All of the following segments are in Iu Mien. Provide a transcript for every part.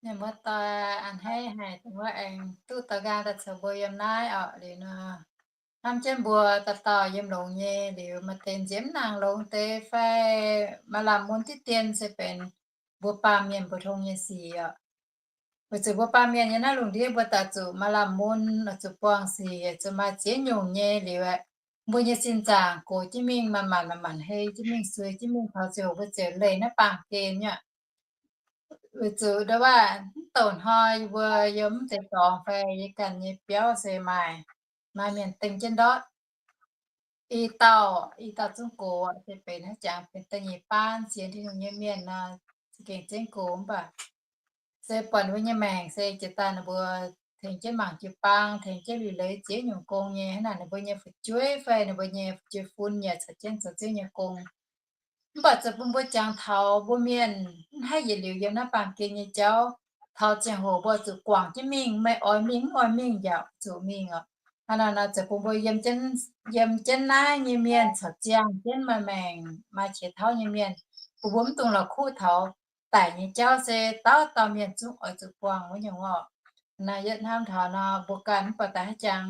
Mienh muoz-doic a'hneiv haic, dongh wuov aengx duqv daux nqaang daaih caux mbuo yiem naaiv orqc. Liuz nor, hnamv jienv mbuo dauh dauh yiem longx nyei, liuz maaih deix nziemx nangc longx deix fai maaih lamh mun diqv dien se benx mbuo baamh mienh mbu'ndongx nyei sic orqc. Weic zuqc mbuo baamh mienh nyei naaiv lungh ndiev mbuo daaih zuqc maaih lamh mun, zuqc buangh sic, zuqc maaih ziex nyungc nyei liuz aeqv, mbuo nyei sin zaangc gox jienv mingh manc-manc manc-manc hei jienv mingh, suix jienv mingh, taux ziangh hoc mbuo ziouc leih naaiv baamh gen nyei. Weic zuqc ndau wuov mv douc hnoi yie mbuo yiem mv deix dorngx fai yie ganh nyei biauv se maaih, maaih mienh dengh jienv ndortv i dauh, i dauh zungv gox, se benx haaix jangx benx da'nyeic baan sienx Tin-Hungh nyei mienh nor, za'gengh zengv gox mv baac se buatc ninh mbuo nyei maengc se jiex daaih ninh mbuo tengx jienv mangc jiu-baang, tengx jienv liuc leiz ziex nyungc gong nyei. Hnangv naaic ninh mbuo nyei fu'jueiv fai ninh mbuo nyei fu'jueiv-fun yaac caux jienv zoux ziex nyungc gong. Mv baac zoux bun mbuo jangx taux mbuo mienh mv haih yietc liuz yiem naaiv baamh gen nyei jauv, taux ziangh hoc mbuo zuqc guangc jienv mingh, meih oix mingh mv oix mingh yaac zuqc mingh oc. Hnangv naaic nor zoux bun mbuo yiem jienv naaiv nyei mienh caux ziangh jienv maaih maengc maaih qiex tauv nyei mienh, bun mbuo mv dungx la'kuqv taux daic nyei jauv se dauh dauh mienh zungv oix zuqc buangh wuov nyungc orqc. Naaiv yietv hnamv taux nor mbuo ganh mv baac daaih haaix jangx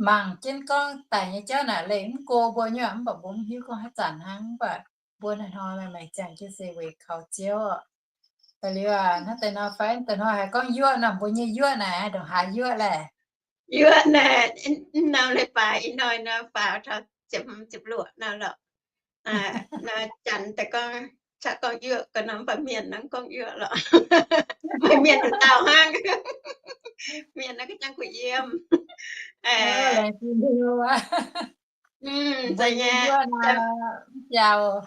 mangc jienv gorngv daic nyei jauv naaic leih mv go mbuo nyei, mv baac mbuo mv hiuv gorngv haaix zanc hnangv. Mv baac mbuo hnoi-hnoi meih ziangh jienv se weic kaux Ziouv oc. Daaih liuz aac, hnangv deix nor fai deix hnoi haiz gorngv yuoqv nor, mbuo nyei yuoqv naaic ndongc haaix yuoqv laeh? Yuoqv naaic, naaiv leiz-baaix ih hnoi nor faaux taux ziepc hmz ziepc luoqc nor lorqc. Nor janx daaih gorngv, caqv gorngv yuoqv ga'naaiv, mv baac mienh naaiv gorngv yuoqv lorqc. Maaih mienh nduqc dauh hnangv. Mienh naaiv ga'jangv kuh yiem. Laengz zingh Tin-Hungh aqv. Mbuo nyei yuoqv naaic mv biaux.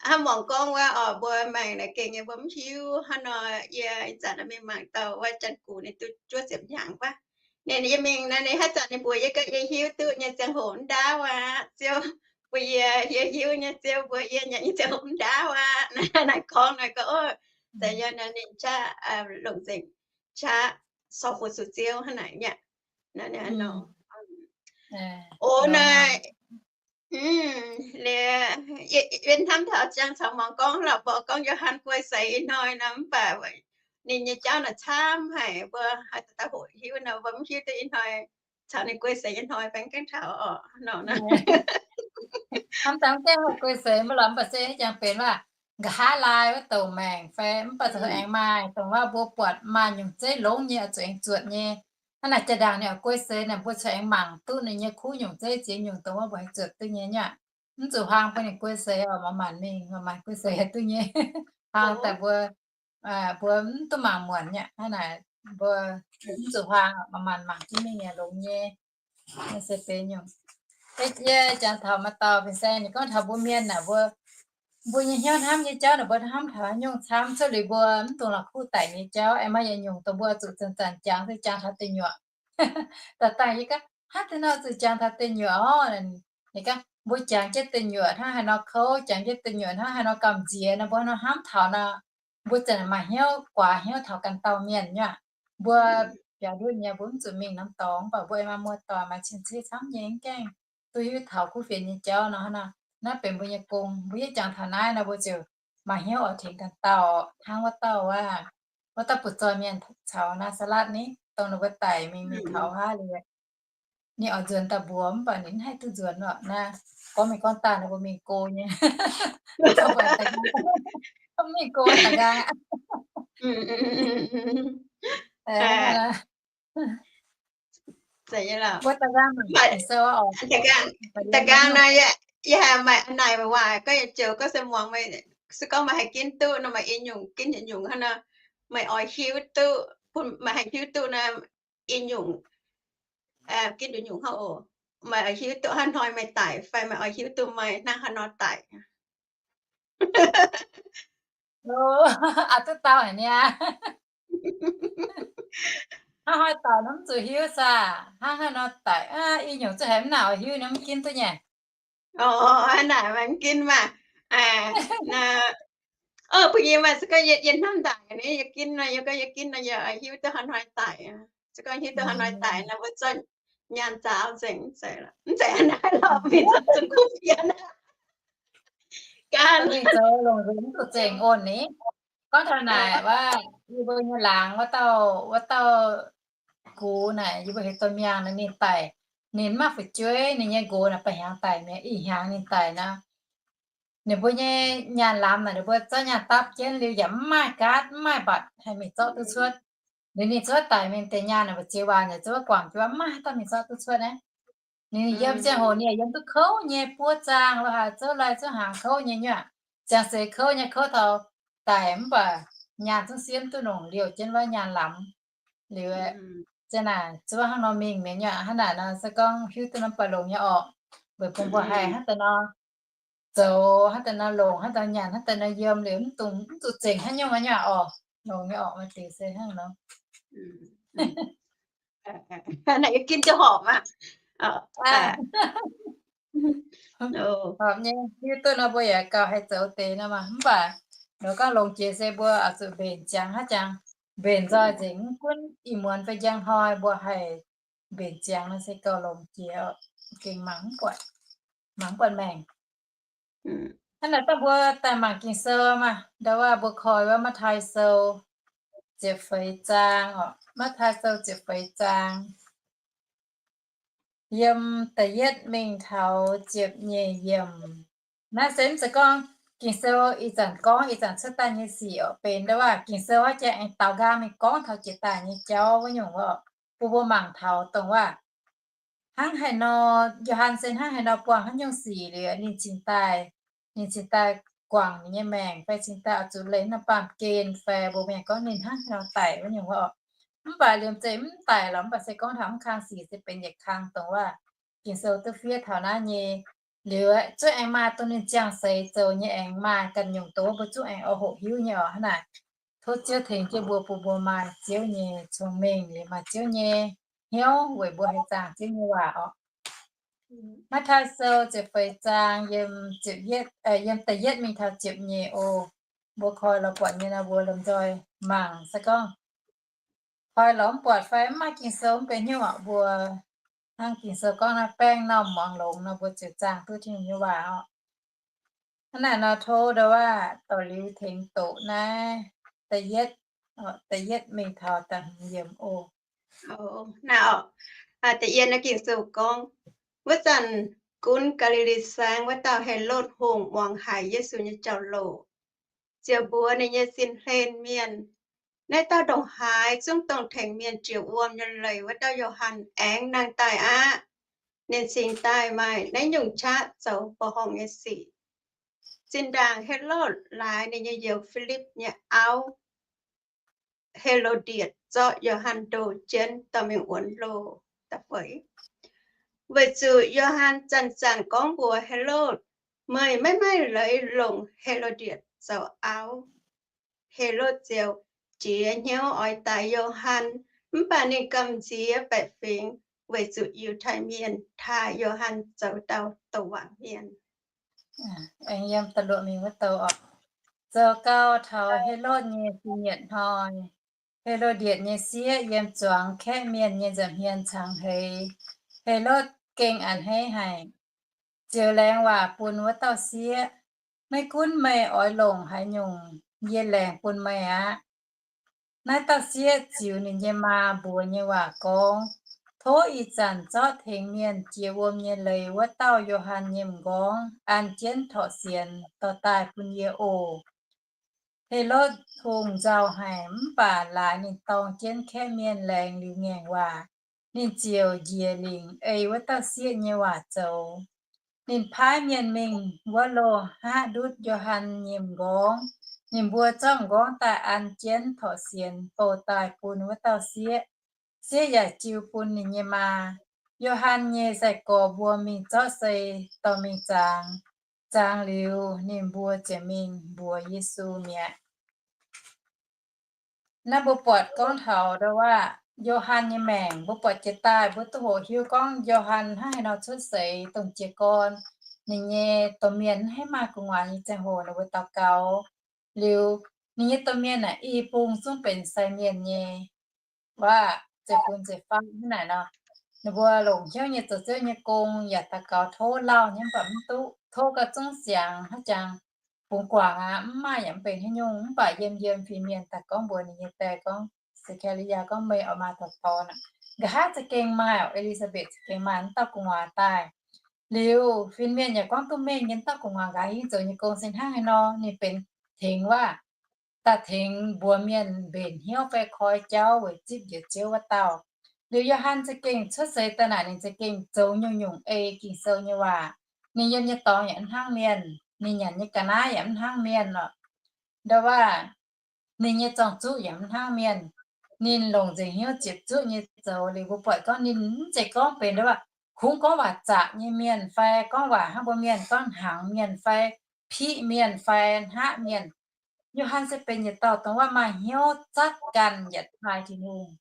Hnangv muangx gorngv wuov oc, mbuo maengc naaic gengh nyei mbuo mv hiuv. Hnangv nor yie ih zanc mingh mangc dauh wuov Janx-Guv ninh duqv juov ziepc hnyangx wuov. Ninh yie mingh naaiv, ninh haaix zanc ninh mbuox yie gaax, yie hiuv duqv nyei ziangh hoc mv ndaauv aqv Ziouv. Mbuox yie, yie hiuv nyei Ziouv, mbuox yie nyanc nyei ziangh hoc mv ndaauv aqv. Naaiv gorngv naaic gorngv, o, za'gengh ninh qaqv longc nzengc, qaqv sorqv fuqv zuqc Ziouv hnangv naaic nyei. O, naaic, yie hnamv taux ziangh caux muangx gorngv lorqc, mbuox gorngv Yo^han guei seix ih hnoi nor, mv baac ninh nyei jauv naaic camv haic, mbuo haaix dauh hoqc hiuv nor, mbuo mv hiuv duqv ih hnoi caux ninh guei seix nyei hnoi fai mv gaengh taux oc nor. Hnamv daaih mv gaengh hoqc guei seix mv baac lorqc, mv baac se jangx benx waac nqa'haav laai wuov douc maengc fai mv baac zoux aengx maaih dongh waac mbuo buatc maaih nyungc zeiv longx nyei oix zuqc aengx zuotc nyei. Hnangv naaic jaa-ndaangc ninh oix guei seix naaic, mbuo corc aengx mangc duqv ninh nyei kuv nyungc zeiv ziex nyungc dongh wuov mbuo haih zuotc duqv nyei nyei. Mv zuqc huaang bun ninh guei seix oc, manc-manc mingh, manc-manc guei seix duqv nyei. Huaang daaih mbuo, mbuo mv duqv mangc muonc nyei. Hnangv naaic mbuo mv zuqc huaang, manc-manc mangc jienv mingh yaac longx nyei. Se deix nyungc, yie jangx taux maaih dauh fin-saeng ninh gorngv taux mbuo mienh naaic, mbuo, mbuo nyei hnyouv hnamv nyei jauv naaic, mbuo hnamv taux haaix nyungc camv, cuotv liuz mbuo mv dungx la'kuqv daic nyei jauv. Aengx maaih yietc nyungc dongh mbuo zuqc zanc-zanc jangx se jangx taux deic nyuoqc. Daaih dangh yie gorngv, hnangv deix nor zuqc jangx taux deic nyuoqc orqc? Ninh gorngv mbuo jangx jienv deic nyuoqc hnangv haaix nor kouv, jangx jienv deic nyuoqc hnangv haaix nor gamh nziex nor, mbuo hnamv taux nor, mbuo zanc maaih hnyouv guaax hnyouv taux ganh dauh mienh nyei. Mbuo biaux ndutv nyei, mbuo mv zuqc mingh norm dorngx, mv baac mbuo aengx maaih muoz-doic maaih cien-ceqv camv nyei, mv gaengh duqv hiuv taux kuv fienx nyei jauv nor. Hnangv naaiv, naaiv benx mbuo nyei gong. Mbuo hiuv jangx taux naaiv nor, mbuo ziouc maaih hnyouv oix tengx ganh dauh hnangv wuov dauh wuov, wuov dauh butv-zoih mienh caux Naa^saa^latv ni, dongh ninh mbuo daic mingh mingh taux haav liuz, ninh oix nzuonx daaih mbuox mv baac ninh mv haih duqv nzuonx lorqc. Naaiv gorngv mingh gorngv daaih nor mbuo mingh go nyei. Mv mingh go daaih nqaang. Da'nqaang nor, yie haiz maaih naaic waac gorngv yietc joux gorngv se muangx meih, se gorngv meih haih ginv duqt nor, maaih i nyungc ginv yietc nyungc hnangv nor, meih oix hiuv duqv, bun meih haih hiuv duqv nor, i nyungc ginv yietc nyungc hnangv oc. Meih oix hiuv duqv haaix hnoi meih daic fai meih oix hiuv duqv meih hnangv haaix nor daic. Aa, duqv dau haic niaa. Hnangv haaix nor daic nor mv zuqc hiuv saah? Hnangv haaix nor daic, i nyungc zuqc haiz mv naaic oix hiuv nor mv ginv duqv nyei. Ov, hnangv naaic maiv ginv maah. Bun yie maah, se gorngv yie hnamv ndaangc ni, yie ginv nor, yie gorngv yie ginv nor, yie hiuv duqv haaix hnoi daic. Se gorngv hiuv duqv haaix hnoi daic nor, mbuo zorqv nyaanh zaaux nzengc, mv zeiz, mv zeiz hnangv naaiv lorqc, mingh zorqv zungv kuv fienx aqv. Mingh zoux longc nzuonx mv zuqc zengc onc ni. Gorngv taux naaic wuov, yie mbuo nyei laangz wuov dauh, wuov dauh gux naaic, yie mbuo heuc Dorh Miangh naaic, ninh daic, ninh mv maaih fu'jueiv, ninh nyei nqox naaic ba'hnyangx daic mi'aqv. Ih hnyangx ninh daic nor, ninh mbuo nyei nyaanh lamz naaic, ninh mbuo zorqv nyaanh dapv jienv liuz yaac mv maaih gaatv, mv maaih mbatc haih mingh zorqv duqv cuotv. Liuz ninh cuotv daic mingh deix nyaanh naaic, mbu'ziex waac naaic zungv guangc jienv mv maaih haaix dauh mingh zorqv duqv cuotv naaiv. Ninh yiem ziangh hoc ninh yaac yiem duqv kouv nyei, buov zaang lo haaix, zouv lai zouv hnaangx kouv nyei nyuoqc. Ziangh seix kouv nyei, kouv taux daic mv baac nyaanh zungv siemv duqv longc, liouh jienv wuov nyaanh lamz. Liuz, ziang naaic zuov hnangv nor mingh mi'aqv nyuoqc. Hnangv naaic nor se gorngv hiuv duqv norm baac longx nyei orqc, weic bun mbuo haih hnangv daaih nor zoux, hnangv daaih nor longc, hnangv daaih nyanc, hnangv daaih nor yiem liuz mv zuqc, mv zuqc zengc haaix nyungc nyuoqc orqc. Longx nyei orqc, maaih deix se hnangv nor. Naaic yie ginv jienv horpc aqv. Horpc nyei, hiuv duqv nor mbuo yaac gauh haih zoux deix nor maah. Mv baac nor gorngv longx jiex se mbuo oix zuqc mbenc ziangx haaix jangx. Mbenc nzoih nzengc, mv gunv ih muonz fai njang hnoi mbuo haih mbenc ziangx nor se gauh longx jiex, gengh mangc mv buatc, mangc mv buatc maengc. Hnangv naaic daaih mbuo daaih mangc Ging-Sou maah. Ndau wuov mbuo koi wuov Matv^taai Sou ziepc feix zaang oc. Matv^taai Sou ziepc feix zaang, yiem da'yietv mingh taux ziepc nyeic yiemc. Naaiv se mv zeiz gorngv Ging-Sou ih zanc gorngv ih zanc cuotv daaih nyei sic oc. Benx ndau wuov Ging-Sou wuov jiex aengx daaux nqaang mingh gorngv taux jiex daaih nyei jauv wuov nyungc wuov oc. Bun mbuo mangc taux dongh wuov hnangv haaix nor, Yo^han se hnangv haaix nor buangh haaix nyungc sic liuz ninh cingx daaih, ninh cingx daaih guangc ninh nyei maengc fai cingx daaih oix zuqc leih norm baamh gen fai mbuo mienh gorngv ninh hnangv haaix nor daic wuov nyungc wuov oc. Mv baac liemh zeih mv daic lorqc, mv baac se gorngv taux mv kang sic se benx yietc kang dongh wuov Ging-Sou duqv fiev taux naaiv nyei. Liuz zuov aengx maaih dongh ninh ziangh seix zoux nyei aengx maaih ganh nyungc dongh wuov mbuo zuqv aengx oix hoqc hiuv nyei oc. Hnangv naaic, tov Ziouv tengx jienv mbuo, bun mbuo maaih Ziouv nyei cong-mengh liuz maaih Ziouv nyei hnyouv weic mbuo haih zaangh Ziouv nyei waac oc. Matv^taai Sou ziepc feix zaang, yiem da'yietv mingh taux ziepc nyeic oc. Mbuo koi lorz buatc nyei nor mbuo lomh nzoih mangc se gorngv koi lorz mv buatc fai mv maaih Ging-Sou mv benx hnyouv oc, mbuo hnangv Ging-Sou gorngv naaiv, baeng norm muangx longx nor mbuo ziouc zaangh duqv Tin-Hungh nyei waac oc. Hnangv naaic nor tov ndau wuov dorh liuz tengx doqc naaiv da'yietv, da'yietv mingh taux da'hmz yiemc oc. Naaiv oc, da'yietv naaiv Ging-Sou gorngv, wuov zanc gunv Gaa^li^li Saengv wuov dauh Helotv Hungh muangx haic Yesu nyei jauv-louc, ziouc mbuox ninh nyei sin hlen mienh, naaiv dauh ndongc haaix zungv dongh tengx mienh jiex wuom nyei leiz wuov dauh Yo^han aengx nangh daaih aqv. Ninh cingx daaih maaih naaiv nyungc qaqv zoux mbuoqc horngh nyei sic. Zinh ndaangc Helotv laaix ninh nyei youz Filipv nyei auv, Helodietc, zorqv Yo^han ndoh jienv dorh mingh wuonx loh. Weic zuqc Yo^han zanc-zanc gorngv mbuox Helotv, meih maiv maaih leiz longc Helodietc zoux auv. Helotv ziouc jiex hnyouv oix daix Yo^han, mv baac ninh gamh nziex baeqc fingx weic zuqc Yiutai Mienh taaih Yo^han zoux dauh douc waac mienh. Aengx yiem da'luoqc mingh wuov douc oc. Zoux gau taux Helotv nyei zingh nyetc hnoi, Helodietc nyei sieqv yiem zuangx kaeqv mienh nyei nza'hmien cangx heix. Helotv gengh a'hneiv haic, ziouc laengz waac bun wuov dauh sieqv, Maiv gunv meih oix longc haaix nyungc, yie laengz bun meih aqv. Naaiv dauh sieqv ziux ninh nyei maa mbuox nyei waac gorngv, Tov ih zanc zorqv tengx mienh jiex wuom nyei leiz wuov dauh Yo^han nyei m'nqorngv an jienv torqc sienx dorh daaih bun yie oc. Helotv Hungh nzauh haic mv baac laaix ninh dorng jienv kaeqv mienh laengz liuz ngaengc waac, ninh ziouc njiec lingc ei wuov dauh sieqv nyei waac zoux. Ninh paaiv mienh mingh wuov loh hngaqv ndutv Yo^han nyei m'nqorngv. Ninh mbuo zorqv m'nqorngv daaih an jienv torqc sienx bouh daaih bun wuov dauh sieqv. Sieqv yaac jiu bun ninh nyei maa. Yo^han nyei sai-gorx mbuo mingh zorqv sei dorh mingh zaangz. Zaangz liuz, ninh mbuo ziouc mingh mbuox Yesu mi'aqv. Naaiv mbuo buatc gorngv taux ndau wuov Yo^han nyei maengc, mbuo buatc jiex daaih mbuo duqv hoqc hiuv gorngv Yo^han hnangv haaix nor cuotv seix dongh jiez gorn. Ninh nyei domh mienh mv haih maaih gu'nguaaz nyei ziangh hoc ninh mbuo daux gaux. Liuz, ninh nyei domh mienh naaic i bung zungv benx sai mienh nyei, wuov, zeiv-fun zeiv-faqv hnangv naaic nor. Ninh mbuo longc hnyouv nyei zoux Ziouv nyei gong yaac daux gaux tov lauh nyei mv baac mv duqv, tov gauh zungv siangx hnangv jangx. bungx guangc aqv, mv maaih yaac mv benx haaix nyungc. Mv baac yiem yiem fin-mienh daaih gorngv mbuox ninh nyei die gorngv, Saa^kaa^li^yaa gorngv, Meih oix maaih dauh dorn aqv. Nqa'haav za'gengh maaih, E^li^saa^mbetc za'gengh maaih m'dauh gu'nguaaz daaih. Liuz fin-mienh yaac gorngv duqv mengh nyei, m'dauh gu'nguaaz nqa'haav hingv zoux nyei gong se hnangv haaix nor. Ninh benx tengx waac, daaih tengx mbuox mienh mbenc hnyouv fai koi jauv weic zipv njoux Ziouv wuov dauh. Liuz Yo^han za'gengh cuotv seix daaih naaic, ninh za'gengh zoux nyungc-nyungc ei Ging-Sou nyei waac. Ninh yiem nyei dorngx yaac mv hnangv mienh, ninh nyanc nyei ga'naaiv yaac mv hnangv mienh oc. Ndau waac, ninh nyei zorng-zuqv yaac mv hnangv mienh. Ninh longc nzengc hnyouv ziepc zuoqv nyei zoux. Liuz mbuo buatc gorngv ninh mv zeiz gorngv benx ndau waac, kungx gorngv waac zaqc nyei mienh fai gorngv waac hnangv mbuo mienh gorngv hnaangx mienh fai piqv mienh fai hnaqv mienh. Yo^han se benx yietc dauh dongh waac maaih hnyouv zatv ganh yaac taaih Tin-Hungh.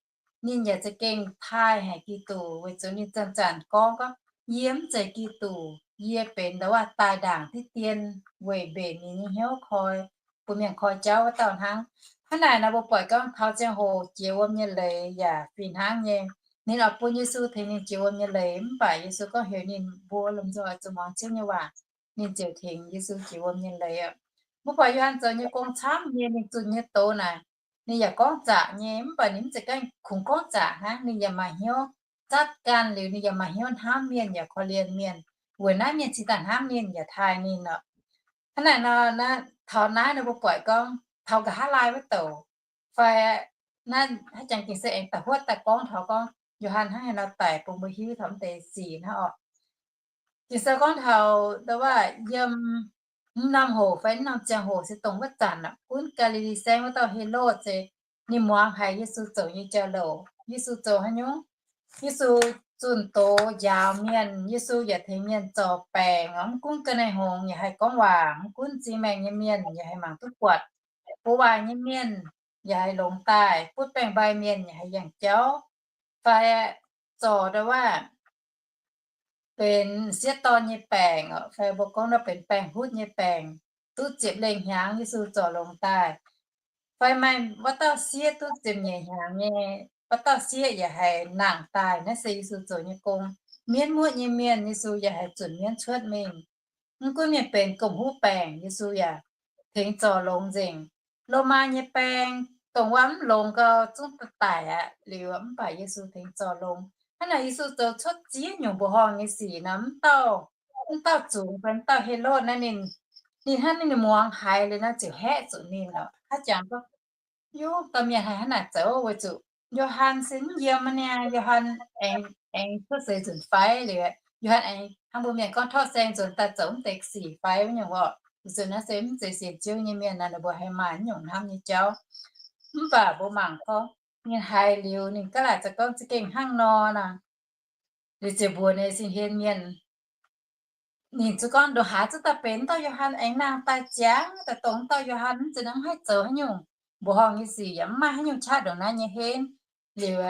Ninh yaac za'gengh taaih haic Giduc weic zuqc ninh zanc-zanc gorngv, gorngv, Yie mv zeiz Giduc, yie benx ndau waac daaih ndaangc diqv dien weic mbenc ninh nyei hnyouv koi, bun mienh koi jauv wuov dauh hnangv. Hnangv naaic nor mbuo buatc gorngv taux ziangh hoc jiex wuom nyei leiz yaac fih hnangv nyei. Ninh oix bun Yesu tengx ninh jiex wuom nyei leiz, mv baac Yesu gorngv heuc ninh mbuo lomh nzoih zuqc muangx Ziouv nyei waac, ninh ziouc tengx Yesu jiex wuom nyei leiz aqv. Mbuo buatc Yo^han zoux nyei gong camv nyei, ninh zunh nyei doz naaic, ninh yaac gorngv zaqc nyei, mv baac ninh mv zeiz ganh kungx gorngv zaqc hnangv. Ninh yaac maaih hnyouv zatv ganh, liuz ninh yaac maaih hnyouv hnamv mienh yaac korv-lienh mienh, weic naaiv mienh cingx daaih hnamv ninh yaac taaih ninh oc. Hnangv naaic nor, taux naaiv nor mbuo buatc gorngv taux nqa'haav laai wuov douc, fai naaiv haaix jangx Ging-Sou aengx da'huotv daaih gorngv taux gorngv Yo^han hnangv haaix nor daic bun mbuo hiuv taux mv deix sic hnangv oc. Ging-Sou gorngv taux ndau waac yiem mv norm hoc fai mv norm ziangh hoc se dongh wuov zanc aqv, gunv Gaa^li^li Saengv wuov dauh Helotv se ninh muangx haiz Yesu zoux nyei jauv-louc. Yesu zoux haaix nyungc? Yesu zunh doz njaaux mienh. Yesu yaac tengx mienh zorc baengc oc. Mv gunv ga'naaiv-hngongx yaac haih gorngv waac, mv gunv zingh maengh nyei mienh yaac haih mangc duqv buatc, buoz-waac nyei mienh yaac haih longx daaih, butv baengh mbai mienh yaac haih yangh jauv, fai zorc ndau waac benx m'sieqv dorn nyei baengc oc, fai mbuo gorngv nor benx baengh hutv nyei baengc, duqv ziepc lengh hnyangx Yesu zorc longx daaih. Fai maaih wuov dauh sieqv duqv ziepc nyeic hnyangx nyei, wuov dauh sieqv yaac haih nangh daaih. Naaiv se Yesu zoux nyei gong. Mienv muoqv nyei mienh, Yesu yaac haih zunc mienv cuotv mingh. Mv gunv mienh benx gomh huv baengc, Yesu yaac tengx zorc longx nzengc. Lomaa nyei baeng, dongh wuov mv longx gau zungv daic aqv liuz, mv baac Yesu tengx zorc longx. Hnangv naaic Yesu zoux cuotv ziex nyungc mbuoqc horngh nyei sic nor, mv dauh, mv dauh zungx fai mv dauh Helotv naaiv ninh, ninh hnangv ninh muangx haiz liuz nor ziouc haeqv zuqc ninh oc. Haaix jangx gorngv, Yungv dauh mienh haih hnangv naaic zoux, weic zuqc Yo^han se mv yiem aqv niaa. Yo^han aengx, aengx cuotv seix nzunc fai liuz, Yo^han aengx hnangv mbuo mienh gorngv tov saeng nzunc daaih zoux mv deix sic fai wuov nyungc oc. Weic zuqc naaiv se mv zeiz sienx Ziouv nyei mienh naaic, ninh mbuo haih maaih nyungc hnamv nyei jauv. Mv baac mbuo mangc gorngv ninh haiz liuz ninh gaav laaic za'gengh hnangv nor naaic, liuz ziouc mbuox ninh sin hlen mienh. Ninh zuqc gorngv ndongc haaix zuqc daaih benx dauh Yo^han aengx nangh daaih ziangx daaih dongh dauh Yo^han mv zeiz nangv haih zoux haaix nyungc mbuoqc horngh nyei sic, yaac mv maaih haaix nyungc qaqv ndongc naaiv nyei henv. Liuz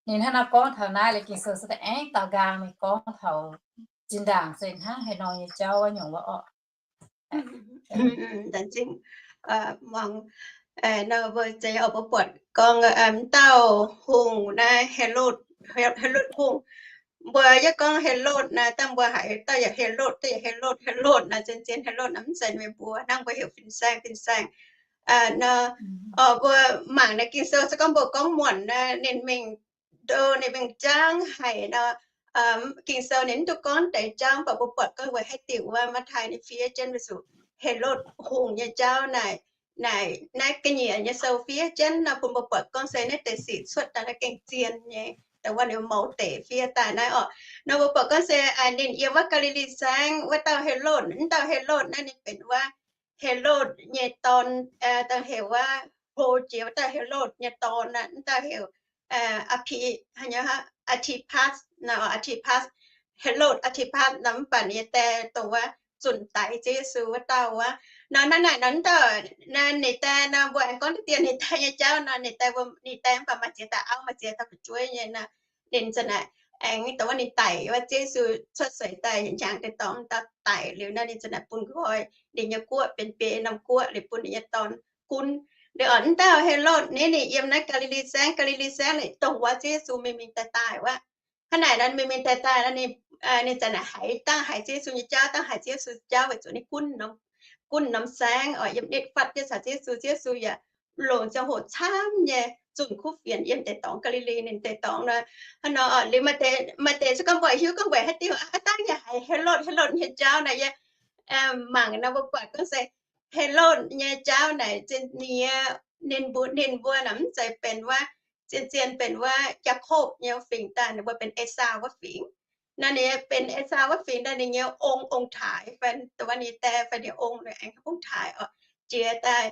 ninh hnangv nor gorngv taux naaiv, liuz Ging-Sou se da'aengx daaux nqaang mingh gorngv taux zinh ndaangc se hnangv haaix nor nyei jauv wuov nyungc wuov orqc. Muangx, nor mbuo zeiz oix mbuo buatc gorngv m'dauh hungh naaiv Helotv, Helotv hungh. Mbuo yie gorngv Helotv naaiv, dangh mbuo haiz dauh yaac Helotv, dauh yaac Helotv, Helotv naaiv, zien-zien Helotv naaiv mv zeiz ninh mbuo, hnangv mbuo heuc fin-saeng, fin-saeng. Nor, mbuo mangc naaiv Ging-Sou se gorngv mbuo gorngv muonc naaiv ninh mingh ndo ninh mingh jangv haic nor, Ging-Sou ninh mv duqv gorngv deix jauv, mv baac mbuo buatc gorngv weic haaix diuc wuov, Matv^tai ninh fiev jienv weic zuqc Helotv hungh nyei jauv naaic, naaic naaiv ga'nyiec nyei sou fiev jienv nor, bun mbuo buatc gorngv se naaiv deix sic cuotv daaih naaiv gengh zien nyei, dongh wuov ninh mouz deic fiev daaih naaiv orqc. Nor mbuo buatc gorngv se ninh yiem wuov Gaa^li^li Saengv wuov dauh Helotv, mv dauh Helotv naaiv ninh benx wuov Helotv nyei dorn, dongh heuc wuov hlo jiex wuov dauh Helotv nyei dorn aqv, mv dauh heuc Aa^ti, Aa^ti^pas, Aa^ti^pas, Helotv Aa^ti^pas nor, mv baac ninh nyei die dongh wuov zunc daix Ziouv Yesu wuov dauh wuov. Nor hnangv naaic nor, mv dauh ninh die nor, mbuo aengx gorngv diqv dien ninh die nyei jauv nor, ninh die, ninh die mv baac maaih ziex dauh auv, maaih ziex dauh fu'jueiv nyei nor. Ninh za'naaic aengx dongh wuov ninh daic wuov, Ziouv Yesu cuotv seix daaih hnyangx deix dorngx, dauh daic liuz nor, ninh za'naaic bun nqoi ninh nyei guoqv benx biei norm guoqv liuz bun ninh nyei dorn gunv. Liuz oc, mv dauh Helotv naaiv ninh yiem naaiv Gaa^li^li Saengv, Gaa^li^li Saengv naaic dongh wuov Ziouv Yesu mingh mingh daaih daaih wuov. Hnangv naaic nor mingh mingh daaih daaih nor ninh Ninh zanc naaic haiz dangh haiz Ziouv Yesu nyei jauv, dangh haiz Ziouv Yesu jauv weic zuqc ninh gunv norm, gunv norm saengv oc, yiem nitv fatv jienv caux Ziouv Yesu. Ziouv Yesu yaac longc ziangh hoc camv nyei zunh kuv fienx yiem deix dorngx Gaa^li^li ninh deix dorngx nor. Hnangv nor oc, liuz maaih deix, maaih deix se gorngv mbuo hiuv gorngv weic haaix diuc aqv, dangh yaac haiz Helotv, Helotv nyei jauv naaic yie mangc nor mbuo buatc gorngv se Helotv nyei jauv naaic zien nyie, ninh mbuo, ninh mbuo naaic mv zeiz benx wuov, zien, zien benx wuov Yaakopv nyei fingx daaih, ninh mbuo benx Esaau wuov fingx. Naaiv ninh benx Esaau wuov fingx daaih, ninh nyei ong, ong-taaix fai dongh wuov ninh dae fai ninh ong, ninh aengx ong-taaix oc, jiex daaih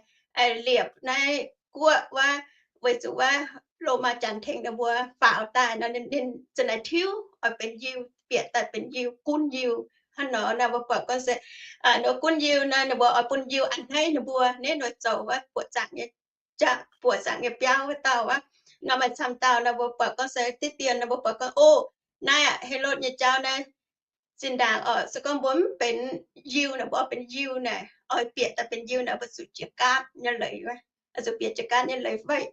liepc naaiv guoqv wuov, weic zuqc wuov Lomaa Janx tengx ninh mbuo faaux daaih nor, ninh, ninh zanc naaic tiuv oix benx Yiuh, bieqc daaih benx Yiuh, gunv Yiuh. Hnangv nor naaiv mbuo buatc gorngv se ninh mbuo gunv Yiuh naaiv, ninh mbuo oix bun Yiuh a'hneiv ninh mbuo, naaiv nor zoux wuov buoqc zaangc nyei, buoqc zaangc nyei biauv wuov dauh wuov. Nor maaih camv dauh nor mbuo buatc gorngv se diqv dien nor mbuo buatc gorngv, o, naaiv aqv, Helotv nyei jauv naaiv zinh ndaangc oc, se gorngv mbuo mv benx Yiuh naaic, mbuo oix benx Yiuh naaic, oix bieqc daaih benx Yiuh naaic, mbuo zuqc jiex gaatv nyei leiz, zuqc bieqc jiex gaatv nyei leiz fai,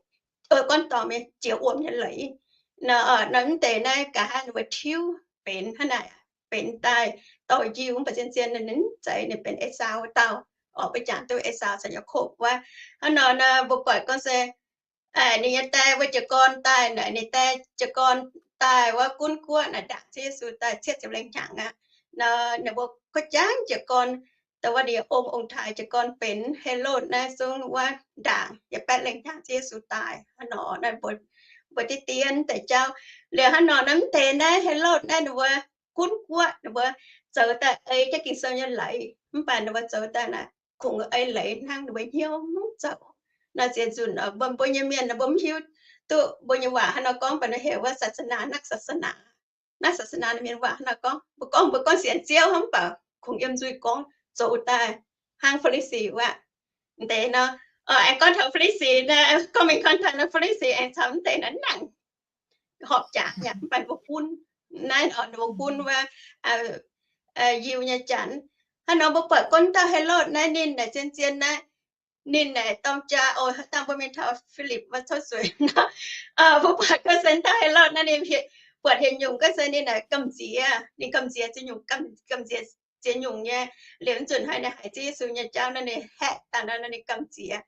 o, gorngv dorngc mingh jiex wuom nyei leiz. Nor, nor mv deix naaiv nqa'haav ninh mbuo tiuv benx hnangv naaic, benx daaih dorh Yiuh, mv baac zien-zien ninh mv zeiz, ninh benx Esaau wuov dauh oc. Mbuo jangx duqv Esaau caux Yaakopv wuov. Hnangv nor nor mbuo buatc gorngv se ninh nyei dae wuov jiez gorn daaih naaic, ninh dae jiez gorn daaih wuov gunv guoqv naaic, ndaangc Ziouv Yesu daaih cietv ziepc lengh hnyangx aqv. Nor ninh mbuo gorngv jangv jiez gorn, dongh wuov ninh ong, ong-taaix jiez gorn benx Helotv naaiv zungv wuov ndaangc, yaac baeqv lengh hnyangx Ziouv Yesu daaih. Hnangv nor naaiv mbuo, mbuo diqv dien deix jauv. Liuz hnangv nor naaiv mv deix naaiv Helotv naaiv ninh mbuo gunv guoqv, ninh mbuo zoux daaih ei jienv Ging-Sou nyei leiz, mv baac ninh mbuo zoux daaih naaic kungx ei leiz hnangv, ninh mbuo hnyouv mv zoux. Naaiv ziex nzunc mbuo, mbuo nyei mienh mbuo mv hiuv duqv mbuo nyei waac hnangv nor gorngv, mv baac ninh heuc wuov ศาสนา, นักศาสนา, นักศาสนา ninh mienh waac hnangv nor gorngv. Mbuo gorngv, mbuo gorngv sienx Ziouv hnangv, mv baac kungx yiem nzuih gorngv zoux daaih hnangv Faa^li^si wuov. Deix nor, aengx gorngv taux Faa^li^si naaiv, gorngv mingh gorngv taux naaiv Faa^li^si aengx caux mv deix naaiv nangc horpc jaax yaac mv baac mbuo gunv naaiv, mbuo gunv wuov Yiu nyei janx. Hnangv nor mbuo buatc gorngv dauh Helotv naaiv ninh naaic zien-zien naaiv, ninh naaic dorng jaa oc. Haaix dauh mbuo mingh taux Filipv wuov cuotv sueix nor, mbuo buatc gorngv se dauh Helotv naaiv ninh buatc hiex nyungc gorngv se ninh naaic gamh nziex, ninh gamh nziex ziex nyungc, gamh nziex ziex nyungc nyei. Liuz nzunc haaix ninh haiz Ziouv Yesu nyei jauv nor ninh haeqv daaih nor ninh gamh nziex,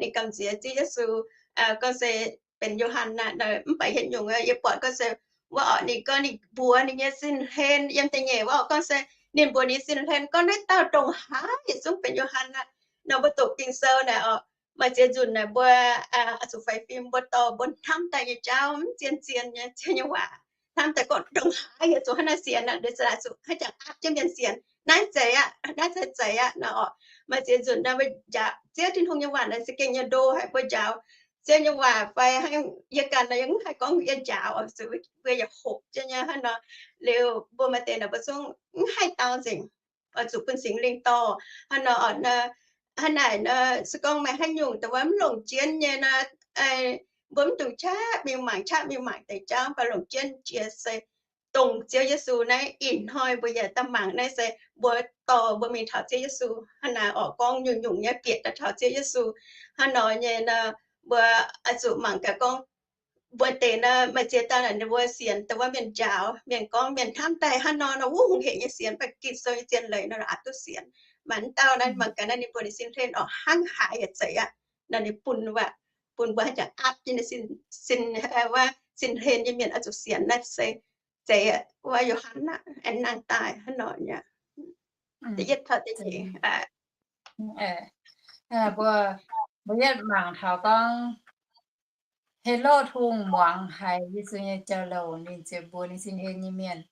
ninh gamh nziex Ziouv Yesu gorngv se benx Yo^han aqv. Mv baac hiex nyungc yie buatc gorngv se wuov oc, ninh gorngv ninh mbuox ninh nyei sin-hlen yiem da'nyeic wuov oc, gorngv se ninh mbuox ninh sin-hlen gorngv naaiv dauh ndongc haaix yietc zungv benx Yo^han aqv. Nor mbuo doqc Ging-Sou naaic oc, maaih ziex nzunc naaic mbuo oix zuqc faix fim, mbuo dorh mbuo hnamv daaih nyei jauv mv zien-zien nyei, Ziouv nyei waac, hnamv daaih gorngv ndongc haaix yietc zungv hnangv naaiv sienx aqv, nduov za'naaic zuqc haaix jangx aapv jienv mienh sienx naaiv zeiz aqv, naaiv zeiz zeiz aqv nor oc. Maaih ziex nzunc naaiv mbuo njaaux Ziouv Tin-Hungh nyei waac naaic se gengh nyei ndo haic, mbuo njaaux Ziouv nyei waac fai hnangv yie ganh nor yie mv haih gorngv yie njaaux oc, zuqc mbuo yaac hopc jienv nyei hnangv nor. Liuz mbuo maaih deix naaic mbuo zungv mv haih dau nzengc, oix zuqc bun Singx Lingh dorh hnangv nor. Hnangv naaic nor se gorngv maaih haaix nyungc dongh wuov mv longc jienv nyei nor, mbuo mv dungx qaqv mingh mangc, qaqv mingh mangc deix jauv, mv baac longc jienv jiex se dongh Ziouv Yesu naaiv ih hnoi mbuo yaac daaih mangc naaiv se mbuo dorh mbuo mingh taux Ziouv Yesu hnangv naaic oc, gorngv nyungc-nyungc nyei bieqc daaih taux Ziouv Yesu hnangv nor nyei nor, mbuo oix zuqc mangc gaax gorngv mbuo deix nor maaih ziex dauh naaic ninh mbuo sienx dongh wuov mienh njaaux, mienh gorngv mienh hnamv daaih hnangv nor nor wuov hungh hec nyei sienx, mv baac Ging-Sou nyei zien leiz nor aapv duqv sienx. Maaih dauh naaiv mangc gaax naaiv ninh mbuo ninh sin-hlen oc, hnangv haaix yaac zeiz aqv nor ninh bun waac, bun mbuo haaix jangx aapv jienv ninh sin, sin, wuov sin-hlen nyei mienh oix zuqc sienx naaiv se zeiz aqv, wuov Yo^han aqv, aengx nangh daaih hnangv nor nyei. Da'yietv taux da'nyeic. Mbuo, mbuo yietv mangc taux gorngv Helotv Hungh muangx haiz Yesu nyei jauv-louc ninh ziouc mbuox ninh sin-hlen nyei mienh.